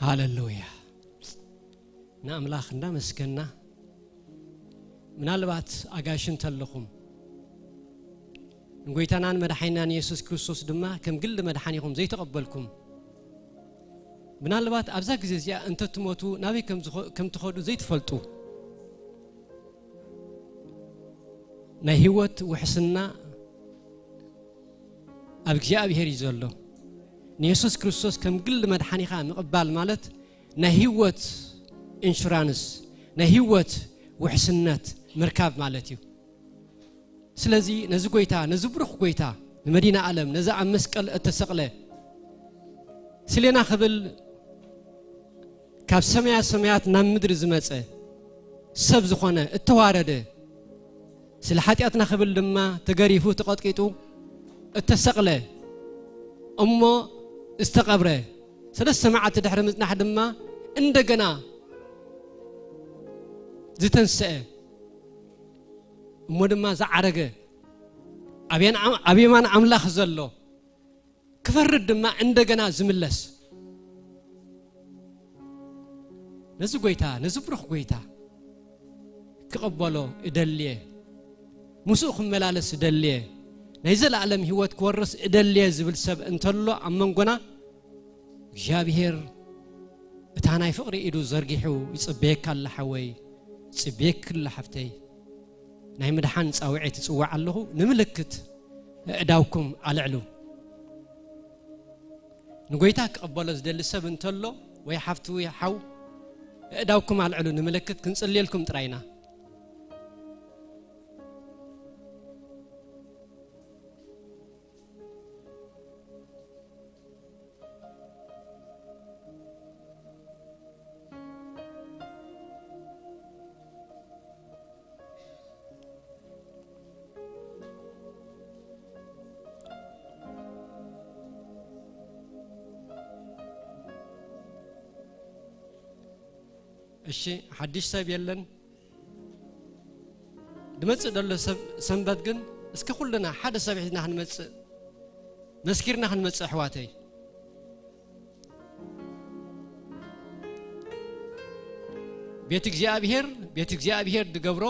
ሃሌሉያ። ንኣምላኽ እንዳመስገና፣ ምናልባት ኣጋይሽ እንተለኹም፣ ንጎይታናን መድሓኒናን የሱስ ክርስቶስ ድማ ከም ግሊ መድሓኒኹም ዘይተቐበልኩም፣ ምናልባት ኣብዛ ግዜ እዚኣ እንተትሞቱ ናበይ ከም ዝኸ-፣ ከም ትኸዱ ዘይትፈልጡ፣ ናይ ህይወት ውሕስና ኣብ እግዚኣብሔር እዩ ዘሎ። ንየሱስ ክርስቶስ ከም ግሊ መድሓኒኻ ምቕባል ማለት ናይ ህይወት ኢንሹራንስ፣ ናይ ህይወት ውሕስነት ምርካብ ማለት እዩ። ስለዚ ነዚ ጎይታ፣ ነዚ ብሩኽ ጎይታ፣ ንመዲና ዓለም፣ ነዚ ኣብ መስቀል እተሰቕለ፣ ስሌና ክብል ካብ ሰማያ ሰማያት ናብ ምድሪ ዝመጸ፣ ሰብ ዝኾነ፣ እተዋረደ፣ ስለ ሓጢኣትና ክብል ድማ ተገሪፉ፣ ተቐጥቂጡ፣ እተሰቕለ፣ እሞ ዝተቐብረ፣ ሰለስተ መዓልቲ ድሕሪ ምጽናሕ ድማ እንደገና ዝተንስአ፣ እሞ ድማ ዝዓረገ፣ ኣብ የን-፣ ኣብ የማን ኣምላኽ ዘሎ፣ ክፈርድ ድማ እንደገና ዝምለስ፣ ነዚ ጎይታ፣ ነዚ ብሩኽ ጎይታ ክቕበሎ እደልየ፣ ምስኡ ክመላለስ እደልየ፣ ናይ ዘለኣለም ህይወት ክወርስ እደልየ ዝብል ሰብ እንተሎ ኣብ መንጎና እግዚኣብሔር እታ ናይ ፍቕሪ ኢዱ ዘርጊሑ ይጽበየካ ኣላ ሓወይ፣ ይጽበየኪ ኣላ ሓፍተይ። ናይ ምድሓን ጻውዒት እጽውዕ ኣለኹ፣ ንምልክት ኣእዳውኩም ኣልዕሉ። ንጎይታ ክቕበሎ ዝደሊ ሰብ እንተሎ ወይ ሓፍቲ ወይ ሓው ኣእዳውኩም ኣልዕሉ፣ ንምልክት ክንጽልየልኩም ጥራይ ኢና። እሺ፣ ሓድሽ ሰብ የለን። ድመጽእ ደሎ ሰብ ሰንበት ግን እስከ ኩልና ሓደ ሰብ ሒዝና ክንመጽእ፣ መስኪርና ክንመጽእ ኣሕዋተይ። ቤት እግዚኣብሔር፣ ቤት እግዚኣብሔር ድገብሮ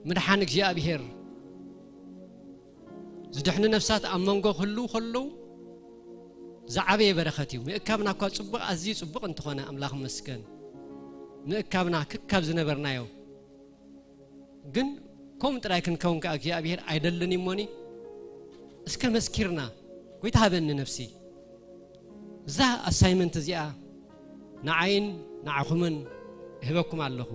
ምድሓን እግዚኣብሔር ዝድሕኑ ነፍሳት ኣብ መንጎ ክህልዉ ከለዉ ዝዓበየ በረኸት እዩ። ምእካብና እኳ ጽቡቕ፣ ኣዝዩ ጽቡቕ እንተኾነ ኣምላኽ ይመስገን። ምእካብና ክካብ ዝነበርናዮ ግን ከምኡ ጥራይ ክንከውን ከኣ እግዚኣብሔር ኣይደልን እዩ እሞኒ። እስከ መስኪርና፣ "ጎይታ ሃበኒ ነፍሲ፣ እዛ ኣሳይመንት እዚኣ ንዓይን ንዓኹምን እህበኩም ኣለኹ."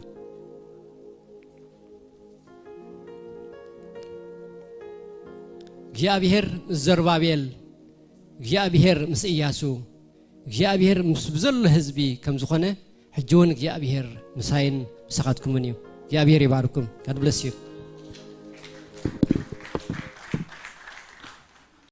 እግዚኣብሔር ምስ ዘሩባቤል፣ እግዚኣብሔር ምስ ኢያሱ፣ እግዚኣብሔር ምስ ብዘሎ ህዝቢ ከም ዝኾነ፣ ሕጂ እውን እግዚኣብሔር ምሳይን ምሳኻትኩምን እዩ። እግዚኣብሔር ይባርኩም። God bless you።